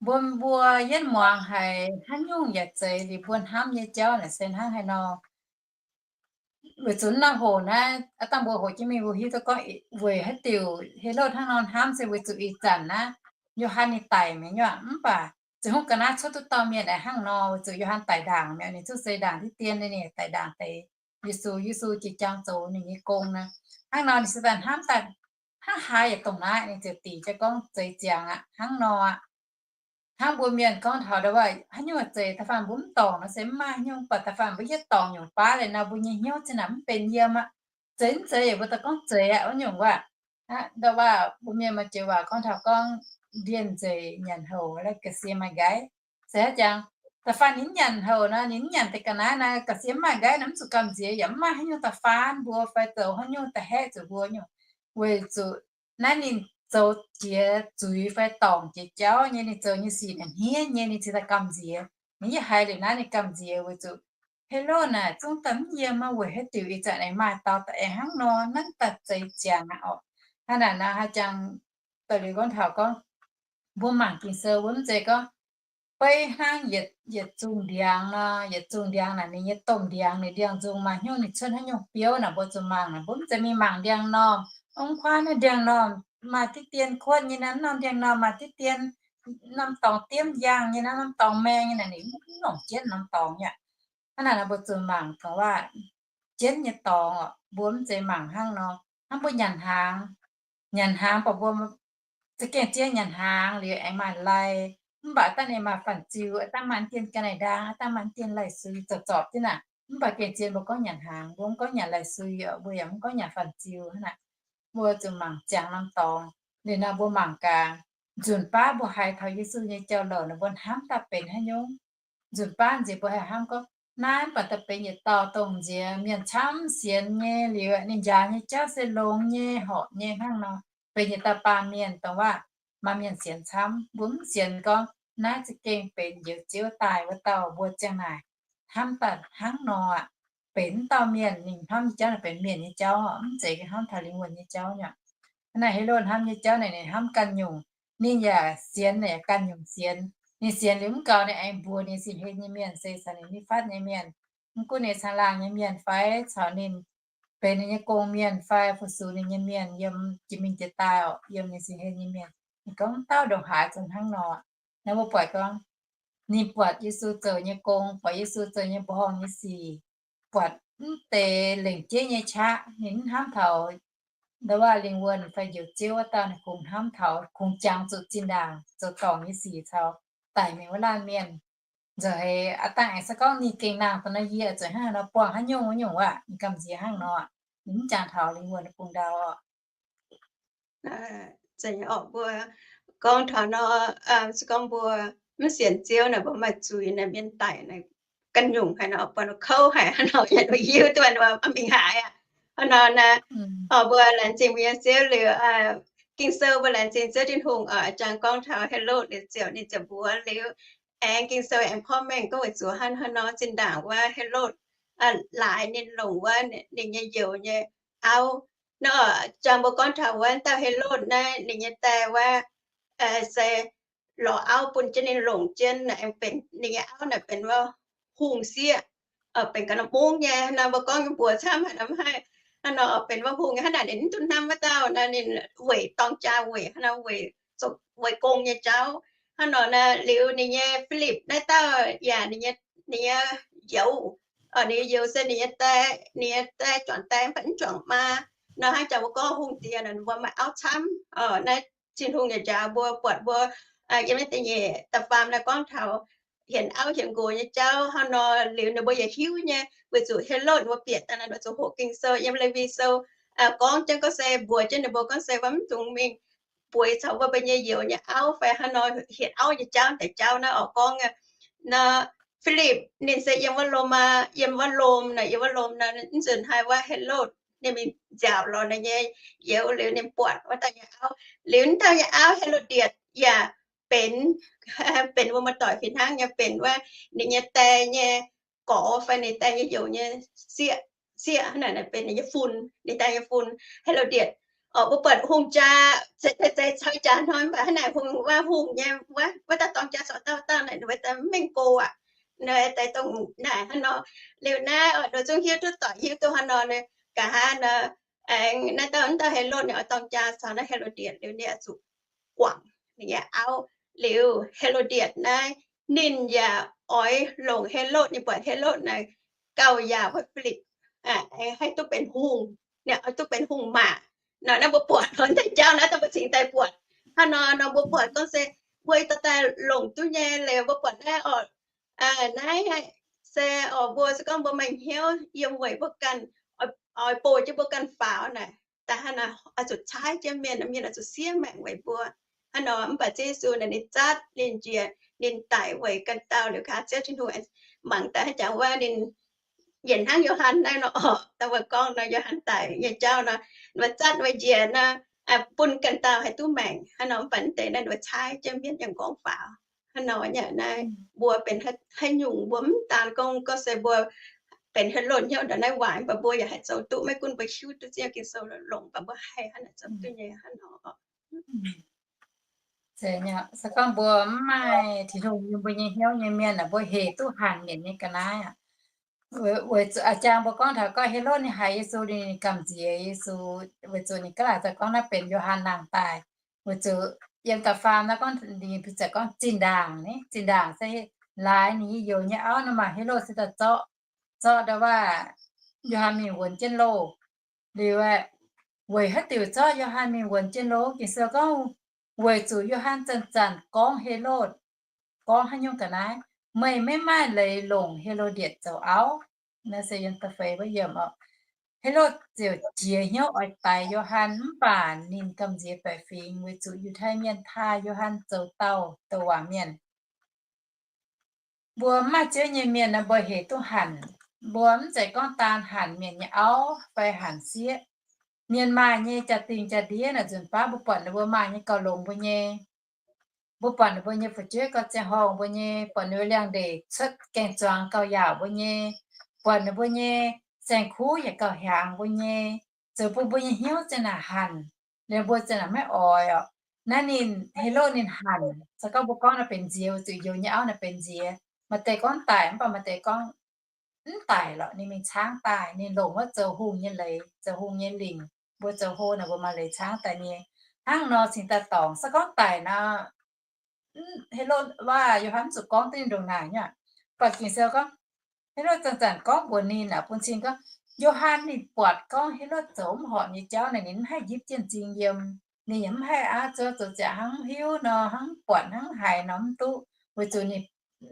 Mbuo, mbuo yietv muangx haiz haaix nyungc yaac zeiz liuz mbuo hnamv nyei jauv naaic se hnangv haaix nor. Weic zuqc naaiv hoc naaiv, aav dangh mbuo hoqc jienv mingh mbuo hiuv duqv gorngv weic haaix diuc Helotv hnangv nor hnamv se weic zuqc ih zanc naaiv Yo^han ninh daic mi'aqv, mv baac ziouc hungh ga'naaiv cuotv duqv dauh mienh aengx hnangv nor, weic zuqc Yo^han daic ndaangc mi'aqv, ninh zuqc seix ndaangc diqv dien, ninh daic ndaangc deix Yesu, Yesu jiex jaang zoux ninh nyei gong naaiv. Hnangv nor ninh se daaih hnamv daaih hnangv haaix yaac dongh naaiv, ninh ziouc dingc jienv gorngv zeiz ziangx aqv, hnangv nor aqv. Hnangv mbuo mienh gorngv taux ndau wuov haaix nyungc zeiz, da'faanh mbuo mv dorngc nor se mv maaih haaix nyungc, baac da'faanh mbuo yietv dorngc nyungc baav liuz nor, mbuo nyei hnyouv zinh naaic mv benx yiem aqv. Zeiz mv zeiz yaac mbuo daaih gorngv zeiz aqv, wuov nyungc wuov. Ndau wuov mbuo mienh maaih joux waac gorngv taux gorngv ndiev nzeic nyanc houc, ga'sie maaih nqaiv. Se haaix jangx, da'faanh ninh mv nyanc houc nor, ninh mv nyanc deix ga'naaiv nor, ga'sie mv maaih nqaiv nor, mv zuqc gamh nziex, yaac mv maaih haaix nyungc da'faanh mbuo fai zoux haaix nyungc da'haeqv zuqc mbuo nyungc. Weic zuqc naaiv ninh zoux jiex zuiz fai dorngc jiex jauv nyei, ninh zoux nyei sic naaic hniev nyei, ninh cingx daaih gamh nziex. Ninh yaac haiz liuz naaiv ninh gamh nziex weic zuqc Helotv naaic zungv daaih mv yiem, weic haaix diuc ih zanc aengx maaih dauh daaih aengx hnangv nor, nanv daaih zeix ziangx aqv orqc. Hnangv naaic nor haaix jangx, daaih liuz gorngv taux gorngv, mbuo mangc Ging-Sou mbuo mv zeiz gorngv beiv hnangv yietc zungh ndiangx nor, yietc zungh ndiangx naaic ninh nyei domh ndiangx, ninh ndiangx-nzung maaih hnyouv ninh cuotv haaix nyungc biouv naaic mbuo zuqc mangc naaic, mbuo mv zeiz mingh mangc ndiangx-normh, ong kuaaiv naaiv ndiangx-normh maaih diqv dien kuotv nyei naaiv, norm ndiangx-normh maaih diqv dien, norm dorngx diemv yangh nyei naaiv, norm dorngx maeng nyei naaic, ninh mv longc jienv norm dorngx aqv. Hnangv naaic nor mbuo zuqc mangc taux waac jienv nyei dorngx orqc, mbuo mv zeiz mangc hnangv nor. Hnangv mbuo nyanc hnaangx, nyanc hnaangx baac mbuo za'gengh zien nyanc hnaangx liuz aengx maaih lai, mv baac dangh ninh maaih fanh ziux, dangh maaih dien ga'naaiv ndaang, dangh maaih dien lai-sui zorpc zorpc jienv naaic, mv baac gengh zien mbuo gorngv nyanc hnaangx, mbuo mv gorngv nyanc lai-sui orqc, mbuo yaac mv gorngv nyanc fanh ziux hnangv naaic. Mbuo zuqc mangc ziangx norm dorngx. Liuz nor mbuo mangc gaax, nzunc baav mbuo haiz taux Yesu nyei jauv-louc naaic, mbuo hnamv daaih benx haaix nyungc? Nzunc baav nziex mbuo haih hnamv gorngv, naaiv mv baac daaih benx yietc dauh dongh nziex mienh camv sienx nyei liuz, ninh njaaux nyei jauv se longx nyei, horpc nyei hnangv nor, benx yietc dauh baamh mienh dongh waac maaih mienh sienx camv. Mbuo mv sienx gorngv naaiv za'gengh benx njoux Ziouv daaih wuov dauh. Mbuo ziang naaic hnamv daaih hnangv nor aqv. Benx wuov dauh mienh, ninh hnamv nyei jauv naaic benx mienh nyei jauv, mv zeiz hnamv taux lingh wuonh nyei jauv nyei. Hnangv naaic Helotv hnamv nyei jauv naaic, ninh hnamv ganh nyungc. Ninh yaac sienx naaic ganh nyungc sienx. Ninh sienx liuz mv gaux, ninh aengx mbuox ninh sin hlen nyei mienh, se caux ninh nyei fatv nyei mienh, mv gunv ninh caangh laangh nyei mienh fai caux ninh benx ninh nyei gong-mienh fai fu-sux ninh nyei mienh yiem jiex mingh jiex daaih orqc, yiem ninh sin hlen nyei mienh. Ninh gorngv mv dauh ndongc haaix zoux hnangv nor. Naaiv mbuo buatc gorngv, ninh buatc Yesu zoux nyei gong, buatc Yesu zoux nyei mbuoqc horngh nyei sic, buatc mv deix lengc jeiv nyei qaqv, ninh mv hnamv taux ndau wuov lingh wuonh fai njoux Ziouv wuov dauh. Ninh kungx hnamv taux kungx jangx zuqc zinh ndaangc zoux dorngc nyei sic caux daic mingh wuov laanh mienh. Nzauh heix aav dangh aengx se gorngv ninh gengh nangh daaih nor, yie zuqc hnangv nor buangh haaix nyungc wuov nyungc waac, ninh gamh nziex hnangv nor, ninh mv jangx taux lingh wuonh bung ndau. Mbuo gorngv taux nor, se gorngv mbuo mv sienx Ziouv naaic, mbuo maaih zuiz naaic, mienh daic naaic, ganh nyungc haaix nor, buatc nor kouv haic, haaix nor yaac nor hiuv duqv mingh haaix aqv. Hnangv nor naaic, mbuo laengz zingh mbuo nyei Ziouv liuz, Ging-Sou mbuo laengz zingh Ziouv Tin-Hungh oc. Jangx gorngv taux Helotv liuz ziouc ninh ziouc mbuox liuz, aengx Ging-Sou aengx porv mengh gorngv weic zuqc hnangv haaix nor zinh ndaangc wuov Helotv laaix ninh longc wuov ninh nyei youz nyei auv. Nor jangx mbuo gorngv taux wuov dauh Helotv naaiv, ninh nyei die wuov se lorz auv bun jienv ninh longc jienv, aengx benx ninh nyei auv naaic benx wuov hungh sieqv, benx ga'naaiv mungv nyei. Hnangv nor mbuo gorngv nyei mbuox camv haic nor, mv haih, hnangv nor benx wuov hungh nyei. Hnangv naaic ninh mv duqv hnamv wuov dauh nor, ninh weic dorng jaa weic hnangv nor weic, weic gong nyei jauv. Hnangv nor naaic liuz ninh nyei Filipv naaiv dauh yaac ninh nyei, ninh nyei youz, ninh nyei youz se ninh nyei die, ninh nyei die juangc die mv baac mv juangc maa. Nor hnangv jangx mbuo gorngv hungh diex naaic mbuo maaih auv camv. Naaiv Tin-Hungh yaac njaaux mbuo, buatc mbuo yiem naaiv da'nyeic da'faam naaiv gorngv taux hienx auv hienx nqox nyei jauv. Hnangv nor liuz ninh mbuo yaac hiuv nyei, weic zuqc Helotv ninh mbuo bieqc daaih naaic, weic zuqc hoqc Ging-Sou yiem Lewi Sou gorngv jienv gorngv se mbuox jienv ninh mbuo gorngv se wuov mv dungx mingh bueix caux wuov mbuo nyei youz nyei auv fai hnangv nor hienx auv nyei jauv. Deix jauv naaiv oix gorngv nor, Filipv ninh se yiem wuov Lomaa, yiem wuov Lom naaic, yiem wuov Lom naaic, mv nzunc haaix wuov Helotv ninh mingh nziaauc lorz ninh nyei youz liuz ninh buatc wuov dauh nyei auv. Liuz wuov dauh nyei auv Helodietv yaac benx, benx wuov muoz-doic fih hnangv nyei, benx wuov ninh nyei die nyei gorx fai ninh die nyei youz nyei sieqv, sieqv hnangv naaic, benx ninh nyei fun, ninh die nyei fun, Helodietv. Oc, mbuo buatc hungh jaa, zei, zei, zei cau jaax hnoi mv baac hnangv naaic hungh, wuov hungh nyei, wuov, wuov dauh dorng jaa caux dauh dauh naaic, ninh mbuo daaih mv mengh go aqv. Ninh daaih dongh naaic hnangv nor. Liuz naaiv oix nduov zungv hiuv duqv doic, hiuv duqv hnangv nor, ninh nqa'haav nor, aengx naaiv dauh, wuov dauh Helotv ninh oix dorng jaa caux naaiv Helodietv liuz ninh oix zuqc guangc ninh nyei auv. Liuz Helodietv naaiv ninh yaac oix longc Helotv, ninh buatc Helotv naaic gauh yaac wuov Filipv haih duqv benx hungh, ninh oix duqv benx hungh maac. Nor naaiv mbuo buatc nor deix jauv naaiv daaih mbuo cingx daaih buatc. Hnangv nor nor mbuo buatc gorngv se mbuo dorh daaih longc duqv nyei. Liuz mbuo buatc naaiv oc, naaiv se oc, mbuo se gorngv mbuo maaih hnyouv yiem weic mbuo ganh, oix bouh jienv mbuo ganh faaux naaic, da'hnangv naaic oix zuqc caaiv jienv mienh, mienh oix zuqc siev maengc weic mbuo. Hnangv nor mv baac Ziouv Yesu naaic ninh zatv, ninh njiec, ninh daic weic ganh dauh liuz, kaa Ziouv Tin-Hungh mangc daaih haaix jangx wuov ninh yietc hnangv Yo^han naaiv nor orqc. Da'wuov gorngv nor, Yo^han daic nyei jauv nor, ninh mbuo zatv, ninh mbuo njiec nor, bun ganh dauh haih duqv maengc. Hnangv nor mv baac naaiv deix naaiv ninh mbuo caaiv jienv mienv yiem gorngv faaux. Hnangv nor nyei naaiv mbuo benx haaix nyungc, mbuo mv daan gorngv gorngv se mbuo benx Helotv hnyouv ndongc naaiv waaic, mv baac mbuo yaac haih zoux duqv. Maiv gunv mbuo hiuv duqv ziex Ging-Sou longx, mv baac mbuo haih hnangv naaic zoux duqv nyei hnangv nor. Se gorngv mbuo mv maaih Tin-Hungh yiem mbuo nyei hnyouv nyei mienh aah, mbuo hec duqv hanc mietc nyei ga'naaiv aqv. Weic zuqc a'jang mbuo gorngv taux gorngv Helotv ninh haiz Yesu, ninh gamh nziex Yesu, weic zuqc ninh gaav laaic daaih gorngv naaiv benx Yo^han nangh daaih. Weic zuqc yiem da'faam naaiv gorngv, ninh ziouc gorngv zinh ndaangc, zinh ndaangc se laaix ninh nyei youz nyei auv nor maah, Helotv se daaih zorqv, zorqv ndau waac Yo^han mingh wuonx jienv loh. Liuz aeqv, weic haaix diuc zorqv Yo^han mingh wuonx jienv loh? Ging-Sou gorngv, weic zuqc Yo^han zanc-zanc gorngv Helotv, gorngv haaix nyungc ga'naaiv, meih maiv maaih leiz longc Helodietc zoux auv. Naaiv se yiem da'feix wuov yiemc oc. Helotv ziouc jiex hnyouv oix daix Yo^han, mv baac ninh gamh nziex baeqc fingx weic zuqc Yiutai Mienh taaih Yo^han zoux dauh douc waac mienh. Mbuo mv maaih Ziouv nyei mienh nor, mbuo hec duqv hanc. Mbuo mv zeiz gorngv daan hanc mienh nyei auv fai hanc sieqv. Mienh maaih nyei jaa-dingh jaa-ndiev naaic, nzunc baav mbuo buatc ninh mbuo maaih nyei gauh longx mbuo nyei. Mbuo buatc ninh mbuo nyei fu'jueiv gauh ziangh horngh mbuo nyei, buatc ninh mbuo liangx-ndeic cuotv gaeng-zuangx gauh yaauc mbuo nyei, buatc ninh mbuo nyei saeng-kuv yaac gauh hiaangx mbuo nyei, zoux bun mbuo nyei hnyouv za'naaic hanc, liemh mbuo za'naaic maiv oix oc. Naaiv ninh Helotv ninh hanc, se gorngv mbuo gorngv naaiv benx nziex, weic zuqc youz nyei auv naaiv benx nziex. Maaih deix gorngv daic, mv baac maaih deix gorngv mv daic lorqc, ninh mingh caangv daaih, ninh longc wuov zoux hungh nyei leiz, zoux hungh nyei lingc, mbuo zoux hlo naaic mbuo maaih leiz caangv daaih nyei. Hnangv nor cingx daaih dorngc. Se gorngv daic nor, Helotv waac Yo^han mv zuqc gorngv duqv ninh ndongc naaic nyei. Mv baac Ging-Sou gorngv, Helotv zanc-zanc gorngv mbuox ninh aah, bun cing gorngv Yo^han ninh buatc gorngv Helotv zoux mv horpc nyei jauv naaic, ninh mv haih njipv jienv m'zing yiem. Ninh yaac mv haih aav zoux, zoux ziangx hnangv mv hiuv nor, hnangv mv buatc hnangv mv haiz nor mv duqv, weic zuqc ninh,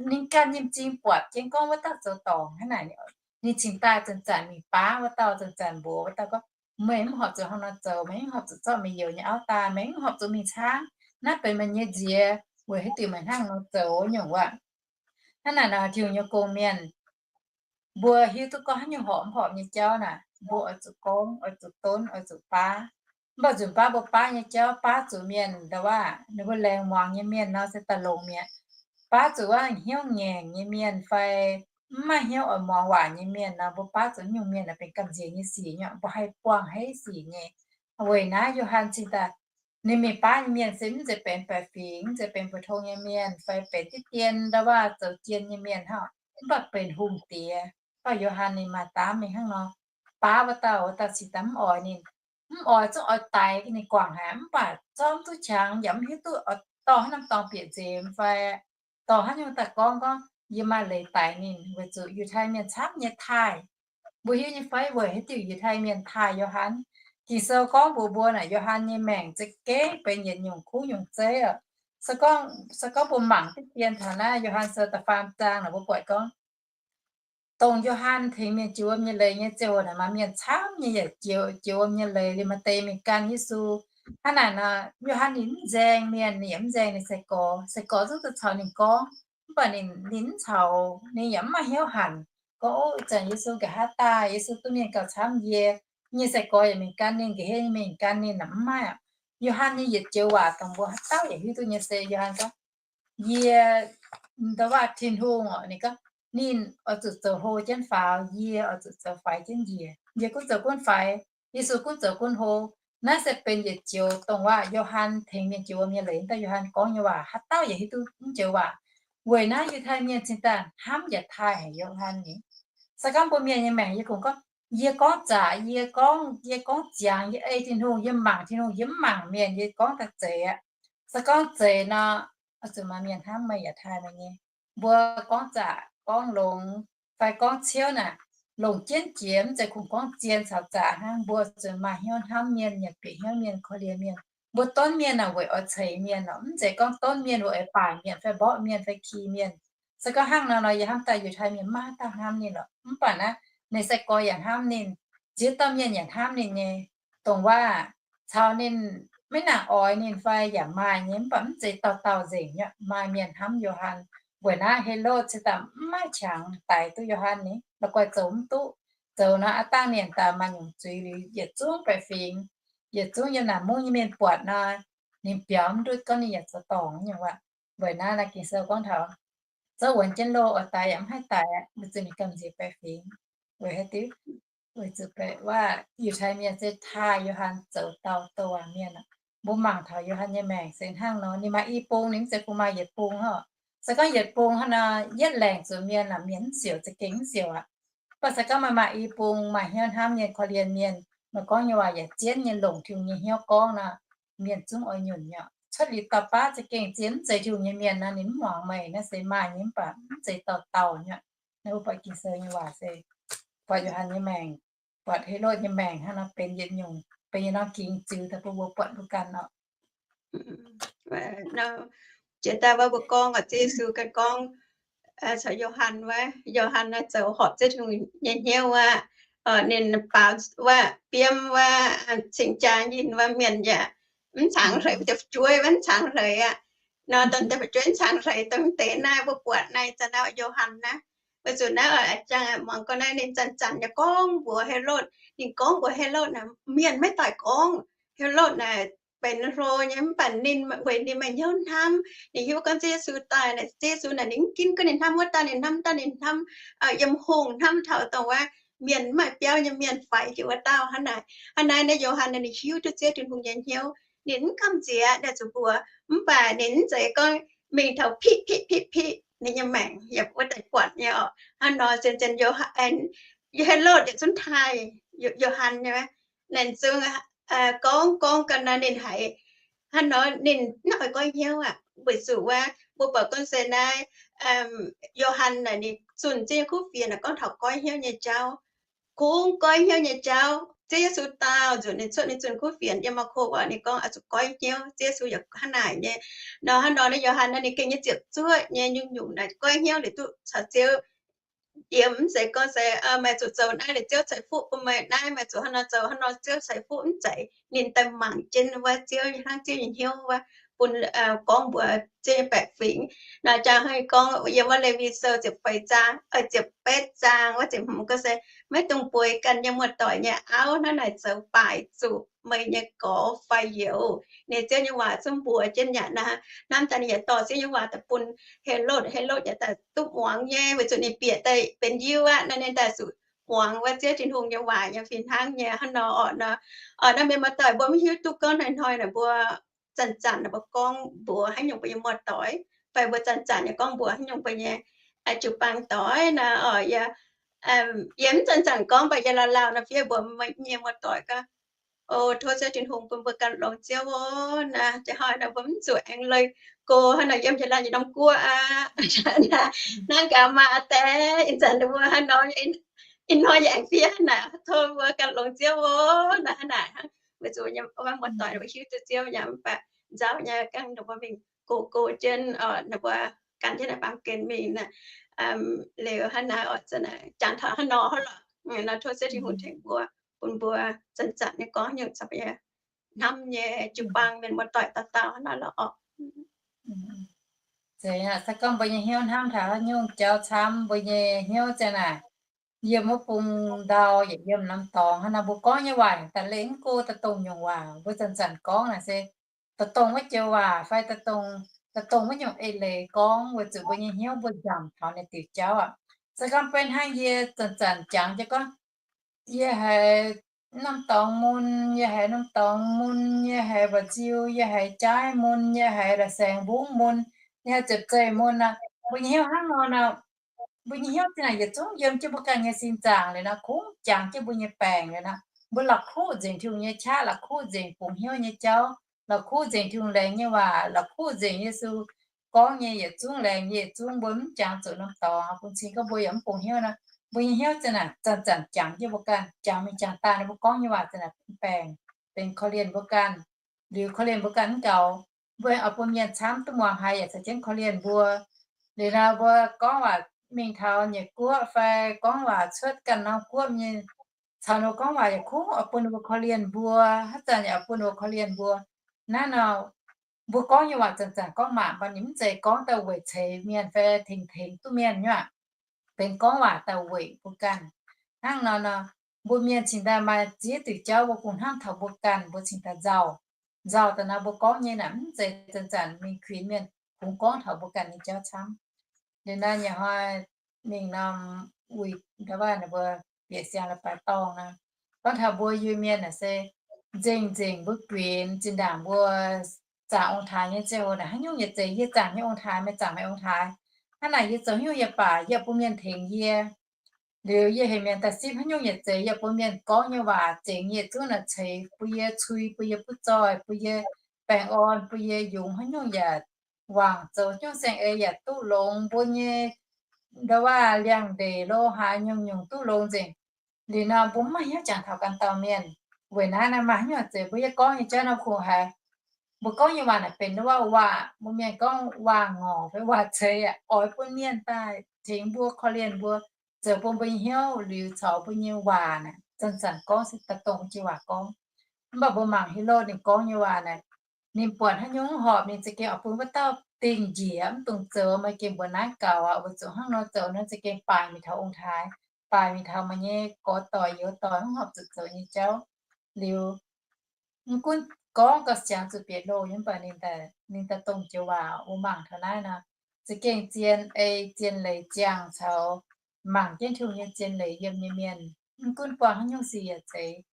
ninh ganh nyei m'zing buatc jienv gorngv wuov dauh zoux dorngc hnangv naaic. Ninh cingx daaih zanc-zanc mingh baav wuov dauh, zanc-zanc mbuox wuov dauh gorngv, meih mv horpc zuqc hnangv nor zoux, meih mv horpc zuqc zorqv meih youz nyei auv daaih, meih mv horpc zuqc mingh caangv. Naaiv benx meih nyei nziex, weic haaix diuc meih hnangv nor zoux nyungc waac. Hnangv naaic nor, Tin-Hungh nyei gong-mienh, mbuo hiuv duqv gorngv haaix nyungc horpc mv horpc nyei jauv naaic, mbuo oix zuqc gorngv, oix zuqc donv, oix zuqc baav. Mv baac nzunc baav mbuo baav nyei jauv, baav zuqc mienh ndau waac ninh mbuo laengz muangx nyei mienh nor se daaih longx mi'aqv. Baav zuqc wuov hnyouv ngaengc nyei mienh fai mv maaih hnyouv oix muangx waac nyei mienh nor, mbuo baav zuqc nyungc mienh naaic benx gamh nziex nyei sic nyei, mbuo haih buangh haiv sic nyei. Weic naaiv Yo^han cingx daaih, ninh mingh baav nyei mienh se mv zeiz benx baeqc fingx, mv zeiz benx mbu'tong nyei mienh fai benx diqv dien ndau waac zoux jien nyei mienh hnangv, mv baac benx hungh diex. Mv baac Yo^han ninh maaih daav mingh hnangv nor, baav wuov dauh, wuov dauh cingx daaih mv oix ninh, mv oix, zungv oix daix ninh guangc haic, mv baac zorqv mv duqv qangx, yaac mv hiuv duqv oix dorh haaix norm dorngx bieqc nzemx fai dorh haaix nyungc daaih gorngv gorngv, yie maaih leiz daix ninh, weic zuqc Yiutai Mienh camv nyei taaih. Mbuo hiuv nyei fai weic haaix diuc Yiutai Mienh taaih Yo^han? Ging-Sou gorngv mbuox mbuo naaic, Yo^han nyei maengc za'gengh benx yietc nyungc kuv nyungc zeiv oc. Se gorngv, se gorngv mbuo mangc diqv dien taux naaiv Yo^han Sou da'faam zaang naaic, mbuo buatc gorngv, dongh Yo^han tengx mienh jiex wuom nyei leiz nyei ziangh hoc naaic, maaih mienh camv nyei yaac jiex, jiex wuom nyei leiz, liemh maaih deix mingh gan Yesu. Hnangv naaic nor, Yo^han ninh mv nzaeng mienh, ninh yaac mv nzaeng ninh sai-gorx. Sai-gorx zungv duqv caux ninh gorngv, mv baac ninh, ninh mv caux, ninh yaac mv maaih hnyouv hanc gorngv, Ov, ih zanc Yesu nqa'haav daaih, Yesu duqv mienh gauh camv yie, nyei sai-gorx yaac mingh gan ninh, nqa'hiev nyei mingh gan ninh, mv maaih aqv. Yo^han nyei yietc joux waac dongh mbuo haaix dauh yaac hiuv duqv nyei se Yo^han gorngv, Yie, ndau waac Tin-Hungh oc, ninh gorngv, ninh oix zuqc zoux hlo jienv faaux, yie oix zuqc zoux faix jienv njiec. Yie gunv zoux gunv faix, Yesu gunv zoux gunv hlo. Naaiv se benx yietc joux dongh waac Yo^han tengx mienh jiex wuom nyei leiz, dauh Yo^han gorngv nyei waac, haaix dauh yaac hiuv duqv mv joux waac. Weic naaiv Yiutai Mienh cingx daaih hnamv yaac taaih haic Yo^han ni. Se gorngv mbuo mienh nyei maengc yie kungx gorngv, yie gorngv zaqc, yie gorngv, yie gorngv ziangx, yie ei Tin-Hungh, yie mangc Tin-Hungh, yie mv mangc mienh, yie gorngv daaih zeiz aqv. Se gorngv zeiz nor, oix zuqc maaih mienh hnamv meih yaac taaih meih nyei. Mbuo gorngv zaqc, gorngv longx, fai gorngv ciouv naaic, longc jienv jiex, mv zeiz kungx gorngv zien caux zaqc hnangv. Mbuo zuqc maaih hnyouv hnamv mienh, yaac bieqc hnyouv mienh, korv-lienh mienh. Mbuo donv mienh naaic weic oix ceix mienh oc, mv zeiz gorngv donv mienh weic oix baaic mienh fai mborqv mienh fai ki mienh. Se gorngv hnangv nor nor, yie hnamv daaih Yiutai Mienh maiv haaix dauh hnamv ninh lorqc. Mv baac naaiv ninh sai-gorx yaac hnamv ninh, ziex dauh mienh yaac hnamv ninh nyei, dongh waac caux ninh maiv nangc oix ninh fai yaac maaih nyei, mv baac mv zeiz dauh dauh nzengc nyei. Maaih mienh hnamv Yo^han. Weic naaiv Helotv se daaih mv maaih qangx daix duqv Yo^han ni, la'guaih zoux mv duqv. Zoux nor, aav dangh mienh daaih maaih nyungc zuiz liuz yietc zungv baeqc fingx, yietc zungv yiem naaic mungv nyei mienh buatc nor, ninh biaux mv ndutv gorngv ninh yaac zoux dorngc nyei waac. Weic naaiv naaiv Ging-Sou gorngv taux, zouv wuonx jienv loh oix daix yaac mv haih daix, weic zuqc ninh gamh nziex baeqc fingx. Weic haaix diuc? Weic zuqc baeqc waac Yiutai mienh se taaih Yo^han zoux dauh douc waac mienh aqv. Mbuo mangc taux Yo^han nyei maengc se hnangv nor, ninh maaih i bung, ninh mv zeiz kungx maaih yietc bung hnangv. Se gorngv yietc bung hnangv nor, yietv laengc zuqc mienh aqv, mienh mv siouc, za'gengh mv siouc aqv. Mv baac se gorngv maaih maaih i bung, maaih hnyouv hnamv mienh, korv-lienh mienh, meih gorngv nyei waac yaac zien nyei, longc Tin-Hungh nyei hnyouv gorngv nor, mienh zungv oix nyunc nyei. Cuotv liuz dauh baav za'gengh zien mv zeiz Tin-Hungh nyei mienh nor, ninh mv muangx meih. Naaiv se maaih nyei, mv baac mv zeiz dauh dauh nyei. Naaiv mbuo buatc Ging-Sou nyei waac se buatc Yo^han nyei maengc, buatc Helotv nyei maengc hnangv nor benx yietc nyungc, benx yietc norm gingx ziux daaih bun mbuo buatc mbuo ganh oc. Jiex daaih wuov mbuo gorngv, Ziouv Yesu ganh gorngv caux Yo^han wuov, Yo^han naaiv zoux horpc Ziouv Tin-Hungh nyei hnyouv wuov, ninh baaux wuov biomv wuov, cingx jaa nyinh wuov mienh yaac mv cangx hleix, fu'jueiv wuov mv cangx hleix aqv. Nor dongh deix fu'jueiv mv cangx hleix dongh deix naaiv mbuo buatc naaiv zanc naaiv Yo^han naaiv. Weic zuqc naaiv a'jang muangx gorngv naaiv ninh zanc-zanc yaac gorngv mbuox Helotv. Ninh gorngv mbuox Helotv naaic, mienh maiv daaih gorngv. Helotv naaic benx hlo nyei, mv baac ninh weic ninh maaih hnyouv hnamv, ninh hiuv gorngv Ziouv Yesu daaih, Ziouv Yesu naaic ninh mv ginv gorngv ninh hnamv wuov dauh, ninh hnamv dauh, ninh hnamv yiem hungh, hnamv taux dongh wuov mienh mv maaih biauv nyei mienh faix jiex wuov dauh hnangv naaic. Hnangv naaiv naaiv Yo^han ninh hiuv duqv Ziouv Tin-Hungh nyei hnyouv, ninh mv gamh nziex naaic zuqc mbuox, mv baac ninh mv zeiz gorngv mingh taux piqv piqv piqv piqv ninh nyei maengc yaac wuov deix buatc nyei oc. Hnangv nor zien-zien Yo^han, Helotv yietc zungv taaih Yo^han nyei. Ninh zungv gorngv gorngv ga'naaiv ninh haiz hnangv nor ninh mv oix goiv hnyouv aqv. Weic zuqc wuov mbuo buatc gorngv se naaiv Yo^han naaic ninh zunh Ziouv nyei kuv fienx naaic gorngv taux goiv hnyouv nyei jauv. Kungx goiv hnyouv nyei jauv. Ziouv Yesu daauh nzunc ninh cuotv ninh zunh kuv fienx yiem Maako oc, ninh gorngv oix zuqc goiv hnyouv. Ziouv Yesu yaac hnangv naaic nyei. Nor hnangv nor naaiv Yo^han naaiv ninh gengh nyei ziepc zuoqv nyei nyungc-nyungc naaic goiv hnyouv liuz duqv caux Ziouv yiem. Mv zeiz gorngv se meih zuqc zoux naaiv liuz Ziouv ceix fuqv bun meih, naaiv meih zuqc hnangv nor zoux hnangv nor Ziouv ceix fuqv, mv zeiz. Ninh daaih mangc jienv wuov Ziouv hnangv Ziouv nyei hnyouv wuov bun gorngv mbuox Ziouv nyei baeqc fingx. Naaiv jangx hnangv gorngv yiem wuov Lewi Sou ziepc feix zaang, ziepc betv zaang wuov ziepc hmz gorngv se, maiv dungx bueix ganh nyei muoz-doic nyei auv hnangv naaic zoux baaic zuqc meih nyei gorx fai youz. Ninh Ziouv nyei waac zungv mbuox jienv yaac naaiv hnamv daaih ninh yaac dorh Ziouv nyei waac daaih bun Helotv. Helotv yaac daaih duqv muangx nyei, weic zuqc ninh bieqc daaih benx yiuv aqv. Naaiv ninh daaih zuqc muangx wuov Ziouv Tin-Hungh nyei waac nyei fih hnangv nyei hnangv nor oc. Nor, nor mienh muoz-doic mbuo maiv hiuv duqv gorngv hnoi-hnoi naaic mbuo zanc-zanc naaic mbuo gorngv mbuox haaix nyungc mbuo nyei muoz-doic, fai mbuo zanc-zanc nyei gorngv mbuox haaix nyungc mbuo nyei jiu-baang doic naaic oc. Yie, yie mv zanc-zanc gorngv, mv baac yie lauh lauh naaic fiev mbuox meih nyei muoz-doic gorngv, O, tov Ziouv Tin-Hungh bun mbuo ganh longx Ziouv ov. Naaic, jiex hnoi naaic mbuo mv zuqc aengx leih go hnangv naaic yiem jiex laanh nyei norm guoqv aqv. Naaiv gaax maa deix ih zanc mbuo hnangv nor, ih hnoi yie aengx fiev hnangv naaic, tov mbuo ganh longx Ziouv ov. Naaic hnangv naaic, weic zuqc nyei muoz-doic mbuo hiuv duqv Ziouv yaac mv baac nzauh nyei gangv ninh mbuo mingh go go jienv, ninh mbuo gan jienv naaic baamh gen mingh naaic. Liuz hnangv naaic oc, jangx taux hnangv nor hnangv lorqc. Nor tov Ziouv Tin-Hungh tengx mbuo, bun mbuo zanc-zanc nyei gorngv nyungc caux mbuo nyei hnamv nyei jiu-baang mienh muoz-doic dauh dauh hnangv naaiv lorqc oc. Zeiz aqv, se gorngv mbuo nyei hnyouv hnamv taux haaix nyungc jauv camv, mbuo nyei hnyouv ziang naaic yiem wuov bung ndau yaac yiem norm dorngx hnangv nor, mbuo gorngv nyei waac daaih lengh go daaih dongh nyungc waac mbuo zanc-zanc gorngv naaic se daaih dongh wuov joux waac fai daaih dongh, daaih dongh wuov nyungc eix leiz gorngv, weic zuqc mbuo nyei hnyouv mbuo nzamc taux naaic diuc jauv aqv. Se gorngv beiv hnangv yie zanc-zanc jangx jienv gorngv, yie haiz norm dorngx mun, yie haiz norm dorngx mun, yie haiz mba'nziu, yie haiz jaaiv mun, yie haiz la'saengx mbungv mun, yie haiz ziepc zeih mun aqv, mbuo nyei hnyouv hnangv nor nor, mbuo nyei hnyouv zinh naaic yietc zungv yiem jienv mbuo ganh nyei sin zaangc liuz nor, kungx jangx jienv mbuo nyei baengc liuz nor, mbuo la'kuqv nzengc Tin-Hungh nyei qaqv, la'kuqv nzengc bungx hnyouv nyei jauv, la'kuqv nzengc Tin-Hungh laengz nyei waac, la'kuqv nzengc Yesu gorngv nyei yietc zungv laengz, yietc zungv mbuo mv jangx zuqc norm dorngx bun cing gorngv mbuo yaac mv bungx hnyouv nor, mbuo nyei hnyouv zinh naaic zanc-zanc jangx jienv mbuo ganh, jangx mingh jangx daaih nor mbuo gorngv nyei waac zinh naaic baengc, benx korv-lienh mbuo ganh. Liuz korv-lienh mbuo ganh mv gaux, mbuo oix bun mienh camv duqv muangx haiz yaac caux jienv korv-lienh mbuo. Liuz nor mbuo gorngv waac mingh taux nyeic guoqv fai gorngv waac cuotv ganh norm guoqv nyei, caux ninh mbuo gorngv waac yaac kungx oix bun ninh mbuo korv-lienh mbuo, haaix zanc yaac oix bun ninh mbuo korv-lienh mbuo. Naaiv nor, mbuo gorngv nyei waac zanc-zanc gorngv maac, mv baac ninh mv zeiz gorngv daaih weic ceix mienh fai tengx tengx duqv mienh nyei aqv. Benx gorngv waac daaih weic mbuo ganh. Hnangv nor nor, mbuo mienh cingx daaih maaih ziex diuc jauv mbuo kungx hnamv taux mbuo ganh, mbuo cingx daaih nzauh. Nzauh daaih nor mbuo gorngv nyei naaic mv zeiz zanc-zanc mingh kuinx mienh, kungx gorngv taux mbuo ganh nyei jauv camv. Liuz naaiv nyei hnoi mingh norm uix ndau wuov ninh mbuo bieqc siang-la'baeqc dorngh nor, gorngv taux mbuo Iu-Mienh naaic se nzengc-nzengc mbuo kuinx zinh ndaangc mbuo zaangc ong-taaix nyei ziangh hoc naaic, haaix nyungc yietc zeiz yie zaangc nyei ong-taaix, meih zaangc meih ong-taaix. Hnangv naaic yie zoux haaix nyungc yie baac yie bun mienh tengx yie. Liuz yie heuc mienh daaih sipv haaix nyungc yietc zeiz yie bun mienh gorngv nyei waac zengx yie zungv naaic ceix bun yie cui, bun yie butv zoih, bun yie baengh orn, bun yie yungz haaix nyungc yaac wangc, zoux haaix nyungc saeng-eix yaac duqv longx, mbuo nyei ndau wuov liangx-ndeic lo haaix nyungc-nyungc duqv longx nzengc. Liuz nor mbuo mv maaih hnyouv jangx taux ganh dauh mienh. Weic naaiv naaiv maaih haaix nyungc zeiz mbuo yie gorngv nyei jauv nor kungx haiz mbuo gorngv nyei waac naaic benx ndau wuov waac, mbuo mienh gorngv waac-ngorc fai waac-ceix aqv, oix bun mienh daaih tengx mbuo, korv-lienh mbuo, zoux bun mbuo nyei hnyouv liuz caux mbuo nyei waac naaic zanc-zanc gorngv se daaih dongh jiex waac gorngv. Mv baac mbuo mangc Helotv ninh gorngv nyei waac naaic, ninh buatc haaix nyungc mv horpc ninh za'gengh oix bun wuov dauh dingh njiec, mv dungx zoux, maaih gengh mbuox naaiv gaux aqv, weic zuqc hnangv nor zoux nor za'gengh baaic mingh taux ong-taaix, baaic mingh taux meih nyei gorx-doic youz-doic mv horpc zuqc zoux nyei jauv. Liuz mv gunv gorngv gauh siangx zuqc bieqc loh nyei, mv baac ninh daaih dongh jiex waac. Mbuo mangc taux naaiv nor, za'gengh zien ei zien leiz ziangh caux mangc jienv Tin-Hungh nyei zien leiz yiem nyei mienh, mv gunv buangh haaix nyungc sic yietc zeiz,